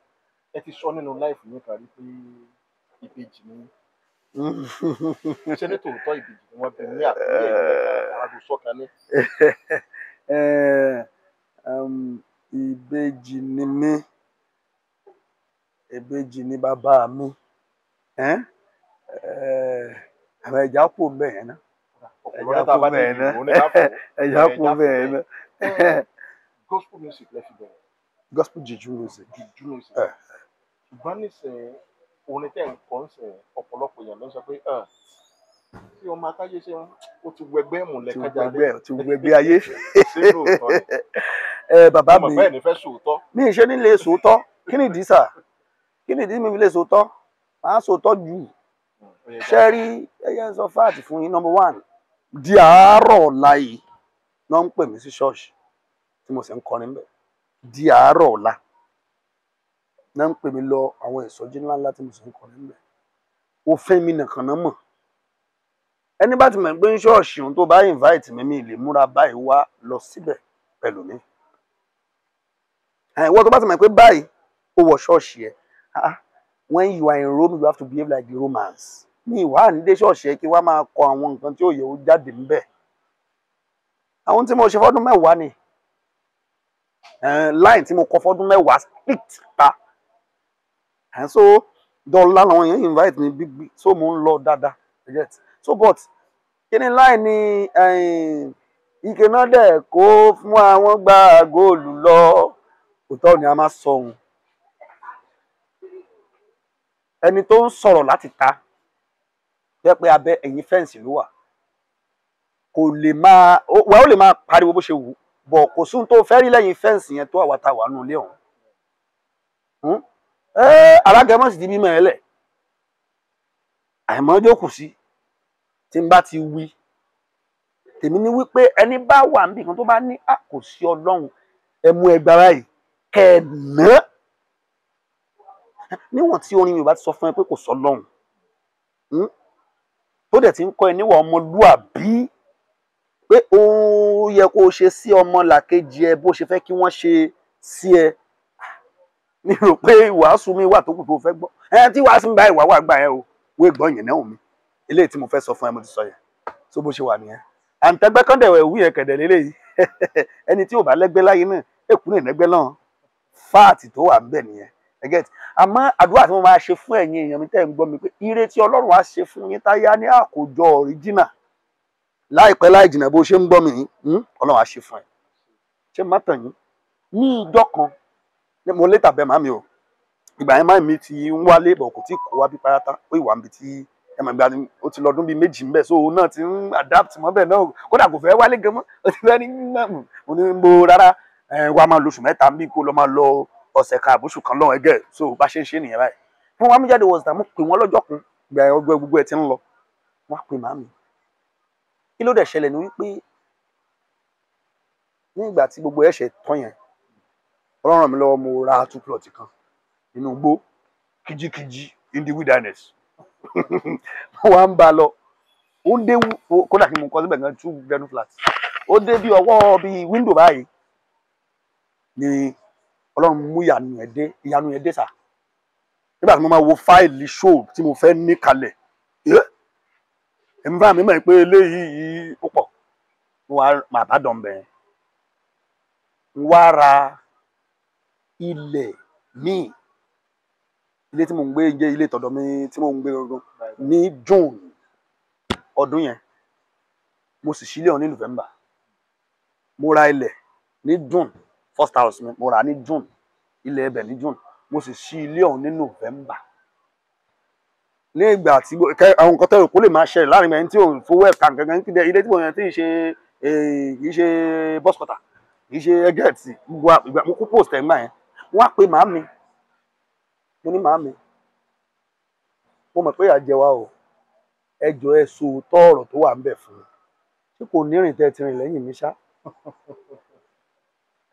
Ẹ ti sọ nínú live yín kan rí pé ìbejì ni. Ṣé ní tòótọ́ ìbejì ni wọ́n bí ní àbílẹ̀ ìbẹ̀ta alágbó sọ́kan ní? Ìbejì ni mí, ìbejì ni bàbá mi. Àwọn ẹja kù ń bẹ̀ yẹn ná. Ọ̀pọ̀lọpọ̀ tá a bá dé ìlú ní ká fò. Ẹja kù ń bẹ̀ yẹn ná. Gospel music lẹ fi bẹ̀rẹ̀? Gospel juju music. Juju music. Ṣùgbọ́n nísìnyí orin tẹ́ ń kọ́ ń sìn, ọ̀pọ̀lọpọ̀ èèyàn ló ń sọ pé tí ọmọ atáyé ṣe ń ó ti wẹgbẹ́ mùlẹ̀ Ti kájà dé. wẹgbẹ́, ti wẹgbẹ́ ayé. Ṣé lóòótọ́ ni? Ẹ bàbá Ọmọ mi, bẹ́ẹ̀ ni fẹ́ sòótọ́. Mi ì ṣe nílé sòótọ́. Kí nìdí sà? Kí nìdí mi fi lè sòótọ́? Màá sòótọ́ jù. Ṣé rí, ẹyẹ ń sọ fáàtì fún yín. Number one, di àárọ̀ ọ̀la yìí náà ń pè mí sí ṣọ́ọ̀ṣì tí mo sì ń kọrin bẹ̀. Di àárọ̀ ọ̀la náà ń pè mí lọ àwọn ìsọjí ńláńlá tí mo sì ń kọrin bẹ̀. Òfin mi nìkan náà mọ̀. Ẹni bá ti mọ̀ pé ń ṣọ́ọ̀ṣì òun tó bá invite mi, mi lè múra báyìí wá lọ síbẹ̀ pẹ̀lú mi. Ìwọ tó bá ti mọ̀ pé báyìí ó wọ ṣọ́ọ̀ṣì ẹ̀. Ah, when you are in Rome, you have to behave like the Romans. Mi ìwà nídé ṣọ́ọ̀ṣì ẹ kí wá máa kọ àwọn nǹkan tí ó yẹ ó jáde ńbẹ̀. Àwọn tí mo ṣe fọ́dún 10 ni. Line tí mo kọ fọ́dún 10 strict pa. And so dọ́là làwọn èèyàn invite mi big big, so mo ń lọ dáadáa. You get? So but kí ni line ni ike náà dẹ̀ kó fún àwọn gba góòlù lọ. Òótọ́ ni a máa sọ ohun. Ẹni tó ń sọ̀rọ̀ láti ta jẹ́ pé abẹ́ ẹ̀yìn fẹ́ǹsì ló wà, kò lè máa wà, ó lè máa pariwo bó ṣe wù ú bọ̀, kò sóhun tó fẹ́ rí lẹ́yìn fẹ́ǹsì yẹn tó àwa ta wà nù ilé ọ̀hún. Alágẹmọ sì ti bímọ ẹ lẹ̀, àìmọ́ jókòó sí tí n bá ti wí tèmi ní wípé ẹni bá wà níbì kan tó bá ní à kò sí Ọlọ́run, ẹ mú ẹgbàá báyìí kẹ ẹ ná níwọ̀n tí orin Yorùbá ti sọ fún ẹ pé kò sọ́lọ́run, tó dẹ̀ ti ń kọ́ ẹ níwà ọmọlúàbí pé ó yẹ kó o ṣe sí ọmọ làkejì ẹ bó ṣe fẹ́ kí wọ́n ṣe sí ẹ. Mi rò pé ìwàásù mi wà tó kù tó fẹ́ gbọ́ ẹ tí wàásù mi bá ìwà wà gbà ẹ o wé gbọ́ yẹn náà mi eléyìí tí mo fẹ́ sọ fún ẹ, mo ti sọ yẹn. Tó bó ṣe wà nìyẹn. Àǹtẹ̀gbẹ́ kan dẹ̀ wí yẹn kẹ̀dẹ̀ lélẹ́yìí, ẹni tí ò bá lẹ́gbẹ́ láyé náà èkú ní ìnẹ́gbẹ́ náà, fáàtì tó wà ń bẹ̀ nìyẹn. Ẹ get? Àmọ́ àdúrà tí mo máa ṣe fún ẹ̀yin èèyàn mi tẹ́ ń gbọ́ mi pé ire tí Ọlọ́run á ṣe fún yín táyá ní àkójọ ọ̀ríjìnà láìpẹ́ láì jìnà, bó ṣe ń gbọ́ mi, Ọlọ́run á ṣe fún ẹ. Ṣé má tàn yín, ní ìjọ kan mo létà bẹ́ẹ̀ màmí o, ìgbà yẹn màmí ti ń wálé bọ̀, kò tí kó wá bí pátá, ó ìwà níbi tí ẹ mọ̀, ìgbà ó ti lọ́dún bíi 2 ńbẹ̀, so òun náà ti ń adapt mọ́ bẹ́ẹ̀ náà, kódà kò fẹ́ wálé gan mọ́, ó ti fẹ́ ní mo ní mo rárá, wàá máa lo oṣù 3 bí kó lọ máa lọ ọ̀sẹ̀ kan àbóṣù kan lọ́wọ́ ẹgẹ́. So bá ṣe ń ṣe nìyẹn báyìí. Fún wa mú jáde wọ̀ síta, mo pè wọ́n lọ́jọ́ kan, ìgbà yẹn ọgbẹ́ gbogbo ẹ̀ ti ń lọ, wọ́n á pè màmí. Kí ló dẹ̀ ṣẹlẹ̀ ni wípé ní ìgbà tí gbogbo ẹ̀ ṣe tán yẹn, Ọlọ́run ràn mí lọ́wọ́, mo ra 2 plot kan nínú igbó kìjikìji in the wilderness. Mo wá ń bá a lọ, ó ń dé, kódà kí mo kọ́ síbẹ̀ gan, 2 bedroom flat, ó dé bí ọwọ́ bí window báyìí ni Ọlọ́run mú ìyanu yẹn dé, ìyanu yẹn dé sà. Nígbà tí mo máa wo fáìlì show tí mo fẹ́ ní kalẹ̀, èmi bá mi mọ̀ pé eléyìí ó pọ̀, mo wá máa bá dàn bẹ́ẹ̀, mo wá ra ilẹ̀ míì, ilé tí mo ń gbé jẹ́ ilé tọ̀dọ̀ mi tí mo ń gbé gangan ní June ọdún yẹn, mo sì sílé ọ̀hún ní November. Mo ra ilẹ̀ ní June, first house mi mo rà ní June, ilẹ̀ ẹbẹ̀ ní June, mo sì ṣí ilé ọ̀hún ní November. Ní ìgbà tí àwọn nǹkan tẹ́lẹ̀ kó lè máa ṣẹlẹ̀ láàrin ẹni tí ò ń fowó ẹ̀ka gangan ilé tí mo yẹn tí ì ṣe, kì í ṣe bus cutter, kì í ṣe ẹgẹ́ẹ̀tì, ìgbà mo kú post ẹ̀ ńgbà yẹn, wọ́n á pe màámi, mo ní màámi, mo mọ̀ pé ìyà jẹ wá o, ẹ jọ̀ọ́ ẹ sọ òótọ́ ọ̀rọ̀ tó wà ń bẹ̀ fún mi, ṣé kò ní rìn tẹ́ ti rìn lẹ́yìn mi ṣá?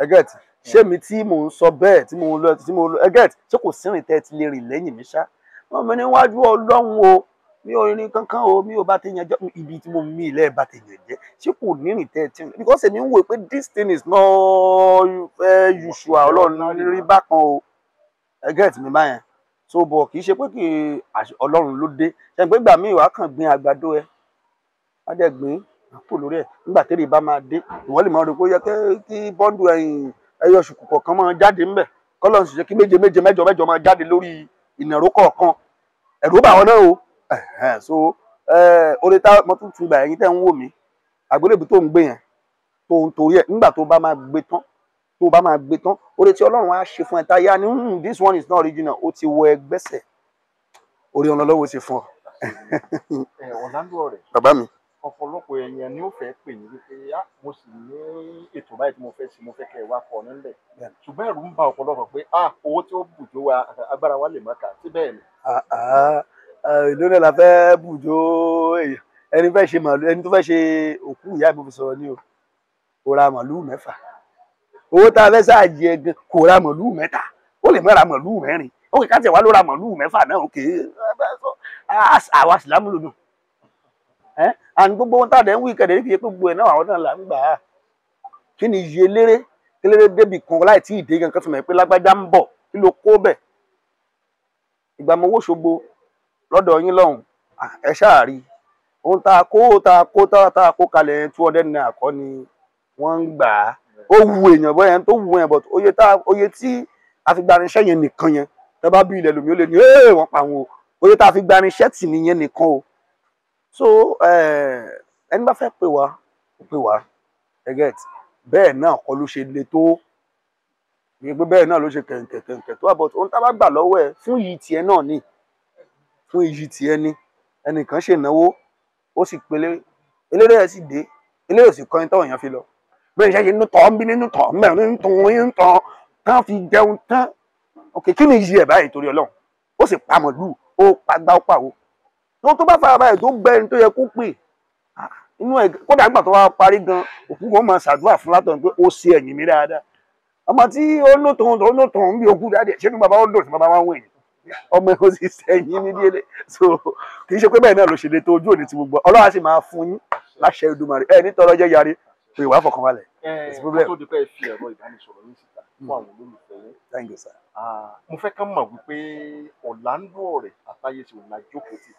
Ẹgẹ́ẹ̀tì, ṣé mi tí mò ń sọ bẹ́ẹ̀ tí mò ń lọ tí mò ń lọ, ẹgẹ́ẹ̀tì, ṣé kò sí rìn tẹ́ ti lè rìn lẹ́yìn mi ṣá? Wọ́n mi níwájú Ọlọ́run o, mi ò rìn kankan o, mi ò bá ti yàn jẹ́ ibi tí mo mí ilẹ̀ bá ti yàn jẹ́, ṣé kò ní rìn tẹ́ ti rìn? Because èmi ń wò pé this thing is not usual, Ọlọ́run rí bákan o, ẹgẹ́ẹ̀tì mi báyẹn. So bọ̀ kì í ṣe pé kì í Ọlọ́run ló dé, ṣe pé ìgbà míì wàá kàn gbin àgbàdo ẹ, wá dẹ̀ gbin kò lórí ẹ̀, nígbà tẹ́lẹ̀ bá máa dé ìwọ lè máa rò pé ó yẹ kí bọ́ńdù ẹ̀yìn ẹyọ ṣùkù kọ̀ọ̀kan máa jáde ńbẹ̀, kọ́lọ́n sì ṣe kí méje méje mẹ́jọ mẹ́jọ máa jáde lórí ìnàró kọ̀ọ̀kan, ẹ̀rù bà wọ́n náà o. So orí tá mo tún tún gbà ẹ̀yin tẹ́ ń wò mí, àgbélébùú tó ń gbé yẹn tó ń torí ẹ̀ nígbà tó bá máa gbé tán Tó o bá máa gbé tán, oore tí Ọlọ́run á ṣe fún ẹ táyà ni, this one is not original, ó ti wọ ẹgbẹ́sẹ̀, orí ọ̀nà lọ́wọ́ ṣe fún ọ. Orlando Ọ̀rẹ́, bàbá mi, ọ̀pọ̀lọpọ̀ èèyàn ni ó fẹ́ pè yín wípé mo sì ní ètò báyìí tí mo fẹ́ ṣe, mo fẹ́ kẹ́ ẹ wá kọ nílẹ̀, ṣùgbọ́n ẹ̀rù ń ba ọ̀pọ̀lọpọ̀ pé owó tí ó bù tó wa agbára wa lè má kà síbẹ̀ ni. Ìlú náà la fẹ́ bùjó èèyàn, ẹni fẹ́ ṣe màlúù, ẹni tó fẹ́ ṣe òkú ìyá mi fi sọ̀rọ̀ ni o, kò ra màlúù 6, owó tá a fẹ́ sáà jẹ gan kò ra màlúù 3, ó lè má ra màlúù 4, ó kì í ká tiẹ̀ wá ló ra màlúù 6 náà, òkè àwa sì lámúlò nù. And gbogbo ohun tá a dẹ̀ ń wí kẹ̀dẹ̀ ní kì í ṣe pé gbogbo ẹ̀ náà àwọn náà là ń gbà á. Kí ni iye eléré eléré débì kan láì tí ì dé gan kan tó mọ̀ pé lágbájá ń bọ̀, kí ló kó bẹ̀? Ìgbà mo wó Ṣogbo lọ́dọ̀ yín lọ́hùn, ẹ ṣáà rí ohun tá a kó tá a kó tá a kó kalẹ̀ 200 naira kọ́ ni wọ́n ń gbà á. Ó wu èèyàn bọ́ yẹn tó wu yẹn, but oye tí a fi gbarinṣẹ́ yẹn nìkan yẹn, tẹ́ bá bí ilẹ̀ lòmí ó lè ní wọ́n pa àwọn o, oye tá a fi gbarinṣẹ́ tì nìyẹn nìkan o. So ẹni bá fẹ́ pè wá, ó pè wá, ẹ get. Bẹ́ẹ̀ náà kọ́ ló ṣe le tó, ní pé bẹ́ẹ̀ náà ló ṣe kẹ̀ǹkẹ̀ kẹ̀ǹkẹ̀ tó, àbọ̀ ohun tá a bá gbà lọ́wọ́ ẹ fún iyì tiẹ̀ náà ni, fún iyì tiẹ̀ ni. Ẹnìkan ṣènáwó, ó sì pélé, eléré ẹ̀ sì dé, eléré ò sì kọrin táwọn èèyàn fi lọ. Bẹ́ẹ̀ ṣe nínú tọ̀ ń bí nínú tọ̀ ń bẹ̀ nínú tọ̀ ń tọ̀ tán fi jẹun tán. Ok, kí ni iyì ẹ̀ báyìí torí Ọlọ́run? Ó sì pa màlúù, ó pa gbá, ó pàwó. Tó tó bá farabalẹ̀ tó gbẹ ẹni tó yẹ kó pè inú ẹ̀, kódà nígbà tó wá parí gan, òkú kan máa ṣàdúrà fún látọ̀ pé ó ṣe ẹ̀yìn mi dáadáa. Ọmọ tí ó ló tòun tó ló tòun bí òkú dáadé, ṣé ní bàbá ó dùn sí bàbá wa ń wẹ̀yìn, ọmọ ẹ̀ ó sì ṣẹ̀yìn ní díẹ̀. So kì í ṣe pé bẹ́ẹ̀ náà ló ṣe lè tó ojú òní ti gbogbo. Ọlọ́run á sì máa fún yín láṣẹ Olódùmarè, ẹ ní tọrọ jẹ́ yarí pé ìwà fọkànbalẹ̀. Ẹ tó di pé ẹ fi ẹ̀rọ ìbánisọ̀rọ̀ yín síta fún àwọn olólùfẹ́ yín. Thank you, sir. Mo fẹ́ ká mọ̀ wípé Orlando Ọ̀rẹ́ àtayé ṣe òun la jókòó tì.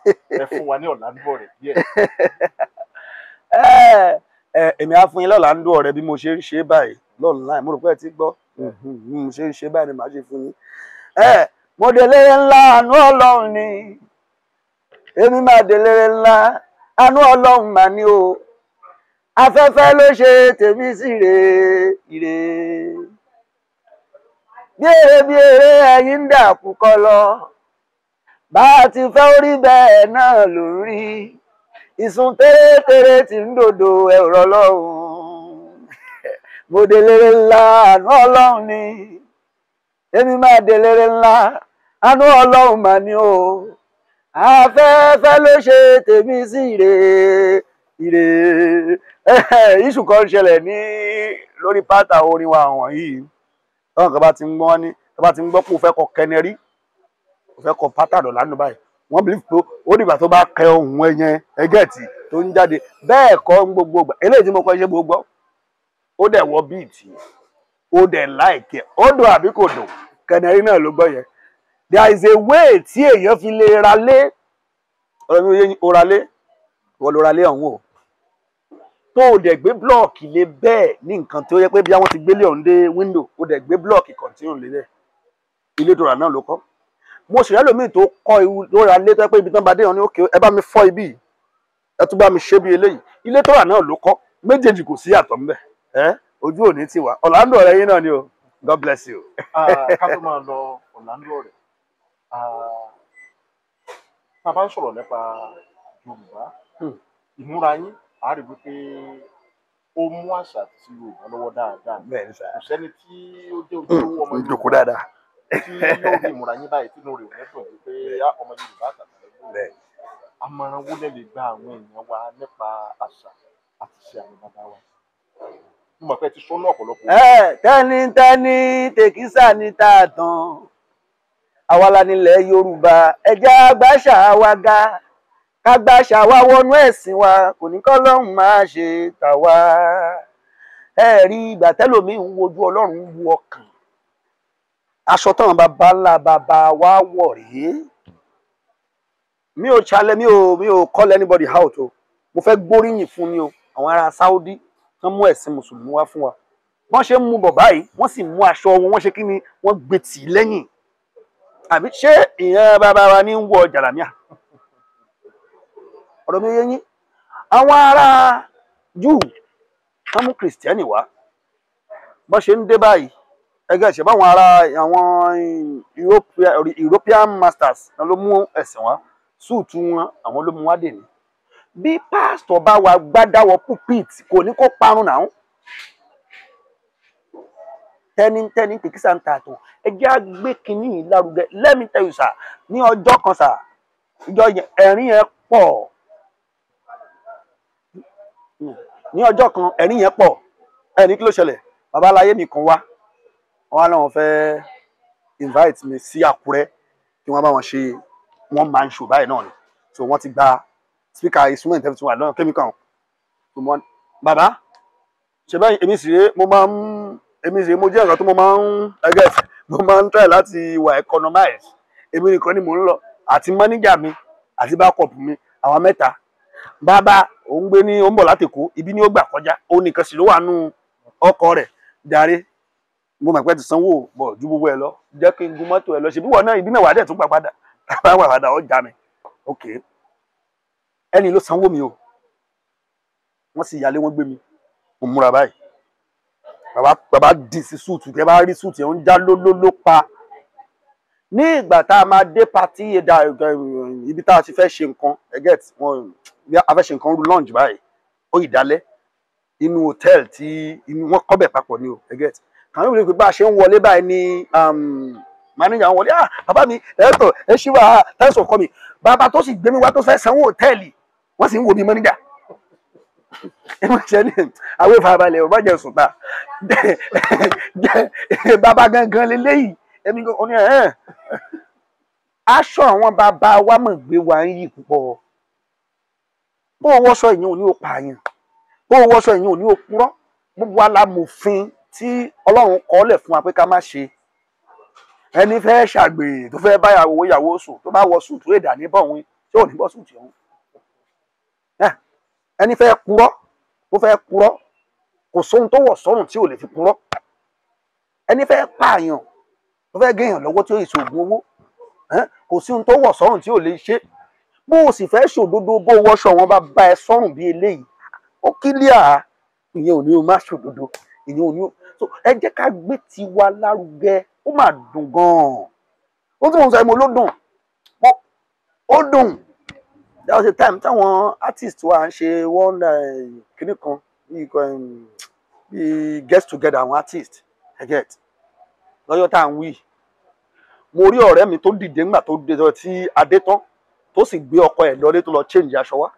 Ẹ fún wa ní Orlando Ọ̀rẹ́ díẹ̀. Èmi á fún yín l'Orlando Ọ̀rẹ́ bí mo ṣe ń ṣe báyìí lọ́nláìn, mo rò pé ẹ ti gbọ́ bí mo ṣe ń ṣe báyìí ni màá ṣe fún yín. Mo délére ńlá, àánú Ọlọ́run ni, èmi máa délére ńlá, àánú Ọlọ́run mà ní o, afẹ́fẹ́ ló ṣe tèmi sí re ire. Bí èrè bí èrè ẹ̀yin ń dà kúkọ lọ, bá a ti fẹ́ orí bẹ́ẹ̀ náà ló ń rí, ìsun tẹ́rẹ́tẹ́rẹ́ tí ń dòdò ẹ̀rọ lọ́hùn. Mo délére ńlá, àánú Ọlọ́run ni, èmi máa délére ńlá, àánú Ọlọ́run mà ní o, afẹ́fẹ́ ló ṣe tèmi sí ire ire. Iṣu kan ṣẹlẹ̀ ní lórí pátá orin wa wọ̀nyí, táwọn kan bá ti ń gbọ́ ní tó bá ti ń gbọ́ pé o fẹ́ kọ kẹnẹrí, o fẹ́ kọ pátá Orlando báyìí, wọ́n believe pé ó dìgbà tó bá kẹ ohun ẹyẹn ẹgẹ́tì tó ń jáde. Bẹ́ẹ̀ kọ́ ń gbogbo gbà, eléyìí tí mo kọ́ iṣẹ́ gbogbo, ó dẹ̀ wọ bíìtì, ó dẹ̀ láìkẹ́, ó dùn àbí kò dùn, kẹnẹrí náà ló gbọ́ yẹn. There is a way tí èèyàn fi lè ra lé, ọ̀rọ̀ mi ò yé yín, ó ra lé, ìwọ ló ra lé ọ̀hún o, tó o dẹ̀ gbé blọ́ọ̀kì lé bẹ́ẹ̀ ní nǹkan tó yẹ pé bí àwọn ti gbélé ọ̀hún dé window, o dẹ̀ gbé blọ́ọ̀kì continue lé bẹ́ẹ̀, ilé tó rà náà ló kọ́. Mo sì rẹ́ lómi tó kọ́ ewu tó ra lé tó yẹ pé ibi tán bá dé ọ̀hún ni ókè, ẹ bá mi fọ́ ibi, ẹ tún bá mi ṣe bí eléyìí, ilé tó rà náà ló kọ́, méjèèjì kò sí yàtọ̀ ńbẹ̀. Ẹ ojú òní ti wà, Orlando Ọ̀rẹ́ yín náà ni o, God bless you. Ká tó máa lọ Orlando Ọ̀rẹ́, tá a bá ń sọ̀rọ̀ nípa Yorùbá, ìmúra yín a rí wípé ó mú àṣà àti Yorùbá lọ́wọ́ dáadáa. Kò sẹ́ni tí ó jẹ́ ojúlówó ọmọ Yorùbá dáadáa tí yóò rí ìmúra yín báyìí tínú rẹ̀ ò ní dùn wípé ọmọ Yorùbá àtàtà lẹ́gbẹ̀ẹ́. Àmọ̀ràn wo lẹ lè gba àwọn èèyàn wa nípa àṣà àti ìṣe àwọn bàbá wa? Mo mọ̀ pé ẹ ti sọ́nà ọ̀pọ̀lọpọ̀. Tẹ́nitẹ́ni tèkísà ní tààtàn, àwa la nílẹ̀ Yorùbá, ẹ jẹ́ àgbàṣà wa ga, ká gbàṣà wa wọnú ẹ̀sìn wa, kò ní kọ́ lọ́hùn máa ṣe tàwa. Ẹ rí ìgbà tẹ́lòmíì ń wojú Ọlọ́run ń wo ọkàn, aṣọ táwọn bàbá ńlá bàbá wa wọ̀ rèé. Mi ò chalẹ̀, mi ò call anybody out o, mo fẹ́ gbóríyìn fún ni o, àwọn ará Saudi tán mú ẹ̀sìn mùsùlùmí wá fún wa, wọ́n ṣe ń mú bọ̀ báyìí, wọ́n sì mú aṣọ wọn, wọ́n ṣe kí ni, wọ́n gbé tì í lẹ́yìn. Àbí ṣé ìyẹn bàbá wa ní ń wọ jàlámíà? Ọ̀rọ̀ mi yé yín. Àwọn ará Júù tán mú kìrìsìtẹ́nì wá, Bọ́n ṣe ń dé báyìí, ẹgbẹ́ ìṣẹ̀ báwọn ará àwọn European masters náà ló mú ẹ̀sìn wá, súùtù wọn àwọn ló mú wá dè ní. Bí pásítọ̀ bá wa gbádáwọ̀ pulpit, kò ní kó parun náà. Tẹ́nítẹ́ní tìkísà ń ta àtàn. Ẹ jẹ́ á gbé kinní yìí lárugẹ. Let me tell you sir, ní ọjọ́ kan sir, ìjọ yẹn ẹ̀rín yẹn pọ̀. Ní ọjọ́ kan ẹ̀rín yẹn pọ̀. Ẹni kí ló ṣẹlẹ̀? Bàbá aláyé mi kan wá, wọ́n á láwọn fẹ́ invite mi sí Àkúrẹ́ kí wọ́n bá wọn ṣe one man show báyìí náà ni. So wọ́n ti gba speaker, instrument, everything wà lọ́nà chemical. So mo wá, bàbá ṣe báyìí, èmi sì rèé, mo máa ń, èmi sì rèé, mo jẹ́ nǹkan tó mo máa ń, I get, mo máa ń try láti wà economize. Èmi nìkan ni mò ń lọ, àti manager mi àti backup mi, àwa mẹ́ta. Bàbá òun gbé ní, ó ń bọ̀ láti Èkó, ibi ni ó gbà kọjá, òun nìkan sì ló wà nù ọkọ̀ rẹ̀. Jàre, mo mọ̀ pé ti sanwó bọ̀ ju gbogbo ẹ lọ, jẹ́ kí n gun mọ́tò ẹ lọ. Ṣe bí wọn náà ibi náà wà dẹ̀ tún gbà padà, bá wà padà, ó já mi. Ok, ẹni ló sanwó mi o. Wọ́n sì yálé, wọ́n gbé mi, mo múra báyìí. Bàbá dì sí súùtù, kẹ bá rí súùtù yẹn ń já lólóló pa. Ní ìgbà tá a máa dé party, ẹ̀dá ibi tá a ti fẹ́ ṣe nǹkan, ẹ get wọn, bí a fẹ́ ṣe nǹkan rú lunch báyìí, ó ìdálẹ́ inú hòtẹ́ẹ̀lì tí inú wọn kọ́ bẹ̀ papọ̀ ni o. Ẹ get kàwọn ìwé pé bá a ṣe ń wọlé báyìí ni manager ń wọlé. "Ah, bàbá mi, ẹ tọ ẹ ṣí wa, thanks for coming." Bàbá tó sì gbé mi wá tó fẹ́ sanwó hòtẹ́ẹ̀lì, wọ́n sì ń wo mi manager. Ẹ má ṣe ní àwọn ìfarabalẹ̀, ò má jẹ sùn ta bàbá gangan leléyìí. Èmi gan oní ẹ̀ aṣọ àwọn bàbá wa mọ̀ gbé wa ń yí púpọ̀. Bó o wọṣọ ìyẹn ò ní o pààyàn, bó o wọṣọ ìyẹn ò ní o purọ́. Gbogbo wa la mòfin tí Ọlọ́run kọ́lẹ̀ fún wa pé ká má ṣe. Ẹni fẹ́ ṣàgbèrè, tó fẹ́ báyàwó ìyàwó sùn, tó bá wọ sùtù èdà ní bọ̀ wọn tí ò ní bọ́ sùtù ọ̀hún. Ẹni fẹ́ purọ́, tó fẹ́ purọ́, kò sóhun tó wọ̀ sọ́rùn tí ò lè fi purọ́. Ẹni fẹ́ pààyàn, tó fẹ́ géèyàn lọ́wọ́, tí ó ìṣògùn owó, kò sí ohun tó wọ̀ sọ́rùn tí ò lè ṣe. Bó o sì fẹ́ ṣòdodo, bó o wọṣọ wọn bá bá ẹ sọ́rùn bí eléyìí, ó kílíà. Ìyẹn ò ní o má ṣòdodo, ìyẹn ò ní o. So ẹ jẹ́ ká gbé tiwa lárugẹ. Ó mà dùn gan-an. Ó tún mọ̀ sọ ẹ, mo ló dùn, ó dùn. There was a time táwọn artist wa ń ṣe one kinní kan bíi get together àwọn artist, I get, lọ́jọ́ tá à ń wí, mo rí ọ̀rẹ́ mi tó dìde nígbà tó dé tí adé tán, tó sì gbé ọkọ ẹ̀ lọlé, tó lọ change aṣọ wá.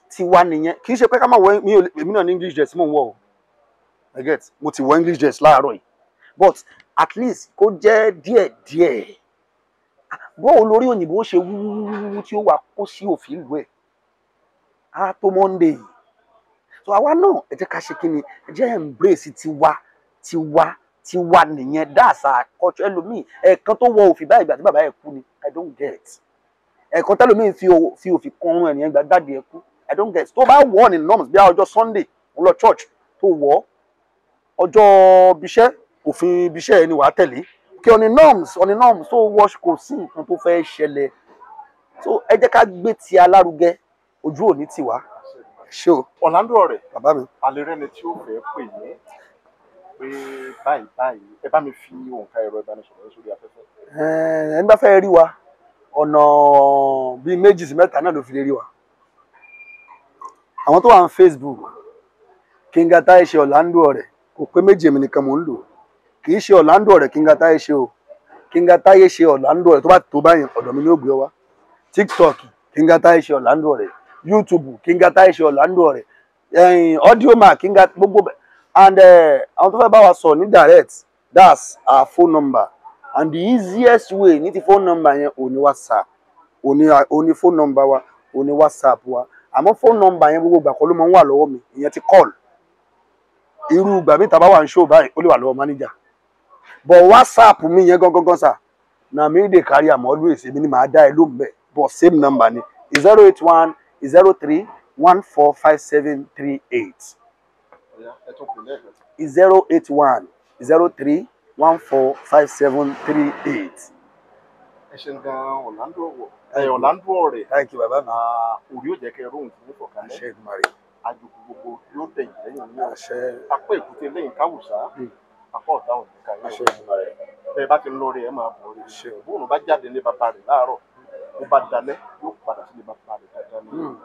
Tiwa nìyẹn. Kì í ṣe pé ká má wọ. Mi ò, èmi náà ní English dress mò ń wọ o. I get, mo ti wọ English dress láàárọ̀ yìí, but at least kó jẹ́ díẹ̀ díẹ̀. Bó o lórí òyìnbó ṣe wúwúwú tí ó wà kó sí òfin ìlú ẹ̀ á tó Monday. So àwa náà, ẹ jẹ́ ká ṣe kí ni, ẹ jẹ́ embrace tiwa. Tiwa tiwa nìyẹn, that's our culture. Ẹlòmíì, ẹ̀ẹ̀kan tó wọ òfin báyìí, ìgbà tí bàbá ẹ̀ kú ni. I don't get. Ẹ̀ẹ̀kan tẹ́lòmíì fi òfin kan ọrùn ẹ̀ nìyẹn, ìgbà dáàdì ẹ̀ kú. I don't get. Tó bá wọ̀ ní norms, bí i ọjọ́ Sunday ń lọ church, tó wọ̀ ọjọ́ ibiṣẹ́, òfin ibiṣẹ́ ẹ ni wàá tẹ̀lé kí on the norms, on the norms tó wọ́, kò sí nǹkan tó fẹ́ ṣẹlẹ̀. So ẹ jẹ́ ká gbé ti alárugẹ, ojú òní tiwa. Ṣé o. Orlando Ọ̀rẹ́. Bàbá mi. Alẹ́ rẹ́ni tí ó fẹ́ pè yín pé báyìí báyìí, ẹ bá mi fi òǹkà ẹ̀rọ ìbánisọ̀rọ̀ yín sórí afẹ́fẹ́. Ẹni bá fẹ́ rí wa, ọ̀nà bíi méjì sí mẹ́ta náà ló fi lè rí wa. Àwọn tó wà ní Facebook, King Atáyéṣe Orlando Ọ̀rẹ́, kò pé méjì, èmi nìkan mò ń lò. Kì í ṣe Orlando Ọ̀rẹ́ King Atáyéṣe o, King Atáyéṣe Orlando Ọ̀rẹ́. Tó bá tó báyìí, ọ̀dọ̀ mi ni ó gbé ọ wá. TikTok, King Atáyéṣe Orlando Ọ̀rẹ́. YouTube, King Atáyéṣe Orlando Ọ̀rẹ́. Ẹ̀yìn Audiomack, King gbogbo bẹ̀. And àwọn tó fẹ́ bá wa sọ̀rọ̀ ní direct, that's our phone number, and the easiest way ní ti phone number yẹn ò ní WhatsApp, ò ní phone number wa, ò ní WhatsApp wa. Àmọ́ phone number yẹn, gbogbo ìgbà kọ́ ló máa ń wà lọ́wọ́ mi. Ìyẹn ti call, irú ìgbà mi tàbá wà ń show báyìí, ó lè wà lọ́wọ́ manager, but WhatsApp mi yẹn gangan gan sà, na me dey carry am always. Èmi ni màá dá ẹ lóhùn bẹ́ẹ̀, but same number ni, 08103145738. Ọ̀yá, ẹ tún pè lẹ́ẹ̀kan sí. 08103145738. Ẹ ṣeun gan, Orlando Ọ̀rẹ́. Thank you, bàbá mi. Ah, òrí ò jẹ́ kẹ́ ẹ róhùn fún ìfọ̀kànlẹ̀. Àṣẹ Èdùmàrè. Àjòkù gbogbo yóò dẹ̀yìn lẹ́yìn yín o. Àṣẹ. Apá èkúté lẹ́yìn káwùsá, apá ọ̀tá ò ní ká yín o. Àṣẹ Èdùmàrè. Bẹ́ẹ̀ bá ti ń lórí ẹ máa bọ̀ rí. Àṣẹ o. Bóun bá jáde ní bàbá rẹ̀ láàárọ̀, bó bá dalẹ́ yóò padà sílé bàbá rẹ̀ dáadáa ní.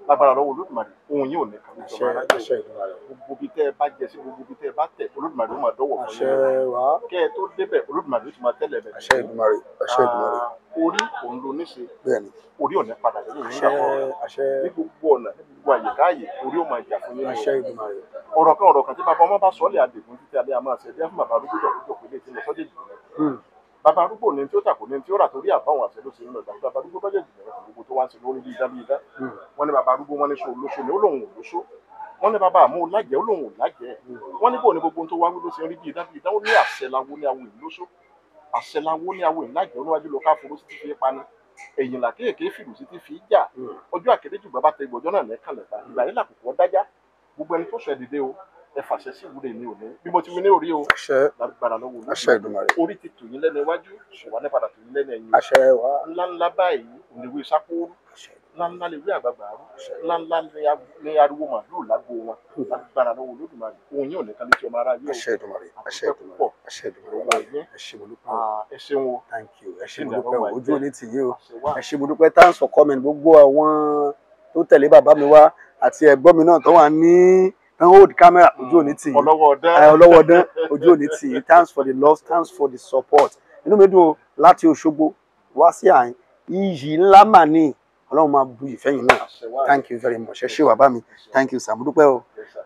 Lágbára lọ́wọ́ Olódùmarè, ohun yìí ò ní kàn ní Àṣẹ. ìjọba aráyé o. Àṣẹ Èdùmàrè. Gbogbo ibi tẹ́ ẹ bá jẹ sí, gbogbo ibi tẹ́ ẹ bá tẹ̀, Olódùmarè ó máa dọ́wọ̀ fún Àṣẹ yín o. wá. Kẹ́ ẹ tó débẹ̀, Olódùmarè ó ti máa tẹ́lẹ̀ bẹ̀. Àṣẹ Èdùmàrè. Àṣẹ Èdùmàrè. Orí òun ló níṣe, Bẹ́ẹ̀ni. orí ò ní padà lẹ́yìn yín Àṣẹ. nígbà kan. Àṣẹ. Ní gbogbo ọ̀nà, ní gbogbo àyíká àyè, orí ó máa jà fún yín ní o. Àṣẹ Èdùmàrè. Ọ̀rọ̀ kan tí bàbá ọmọ bá sọ́ọ̀lẹ̀ àdègún títí alẹ́ a máa ṣe bí fún bàbá arúgbó jọ̀kújọ̀kú ilé tí ń lọ sọ́jọ́ ìjìnlẹ̀. Bàbá arúgbó ní tí ó tàkò ní tí ó rà torí àbáwọn àṣẹ ló ṣe ń lọ ìgbà tí bàbá arúgbó bá jẹ́ ìjìnlẹ̀ gbogbo tó wá ń ṣe lórí bí idán bí idán. Wọ́n ní bàbá arúgbó, wọ́n ní so olóṣó ni ó lóun ò lóṣó. Wọ́n ní bàbá àmú lájẹ́, ó lóun ò lájẹ́. Wọ́n ní bò ní gbogbo ohun tó wá wí ló ṣe ń rí bí idán bí idán, ó ní àṣẹ lawo ní awo ìlóṣó. Àṣẹ lawo ní awo ìlájẹ́, ó níwájú lọ ká foró sí ti fi pani. Ẹ̀yìn là kéèké fìlù sí ti fi jà. Ọjọ́ àkéréjù bàbá tẹ ìgbọ̀jọ́ náà lẹ́kànlẹ̀ bá. Ìgbà yìí làkùkọ dájá. Gbogbo ẹni tó sọ ẹ dìde o, ẹ fàṣẹ sí ìwúre mi òní. Bí mo ti wí ní orí o, Àṣẹ. lágbára lọ́wọ́ Olódùmarè. Àṣẹ Èdùmàrè. Orí ti tù yín lẹ́nu iwájú, ṣùgbọ́n ní padà tù yín lẹ́nu ẹ̀yìn. Àṣẹ wá. Ńláńlá báyìí òníwé sápóoru, Àṣẹ. ńláńlá lè wí àgbààgbà àrú, ńláńlá ní ariwo màlúù lágbo wọn. Lágbára lọ́wọ́ Olódùmarè, ohun yóò nìkan létí ọmọ aráyé o. Àṣẹ Èdùmàrè. Àṣẹ Àdúpẹ́ Èdùmàrè. púpọ̀ Àṣẹ Èdùmàrè. lọ́wọ́ yín. Ẹ ṣé mo dúpẹ́ o. Ẹ ṣeun o. Thank you. Ẹ ṣé mo Kí ni dúpẹ́ àwọn o. ọmọ Ojú ẹgbẹ́? òní tì yín o. Àṣẹ wà. Ẹ ṣé mo dúpẹ́. Thanks for coming. Gbogbo àwọn tó tẹ̀lé bàbá mi wá àti ẹ̀gbọ́n mi náà tó wà ní tán hold camera, ojú òní tì yín. Ọlọ́wọ́ ọdẹ. Ẹ, ọlọ́wọ́ dán, ojú òní tì yín. Thanks for the love, thanks for the support. Inú mi dùn o láti Òṣogbo wá sí àyín. Iyì ńlá mà ní. Ọlọ́run máa bu ìfẹ́ yín náà. Àṣẹ wà. Thank you very much. Ẹ ṣé bàbá mi. Thank you sir. Mo dúpẹ́ o. Yes, sir.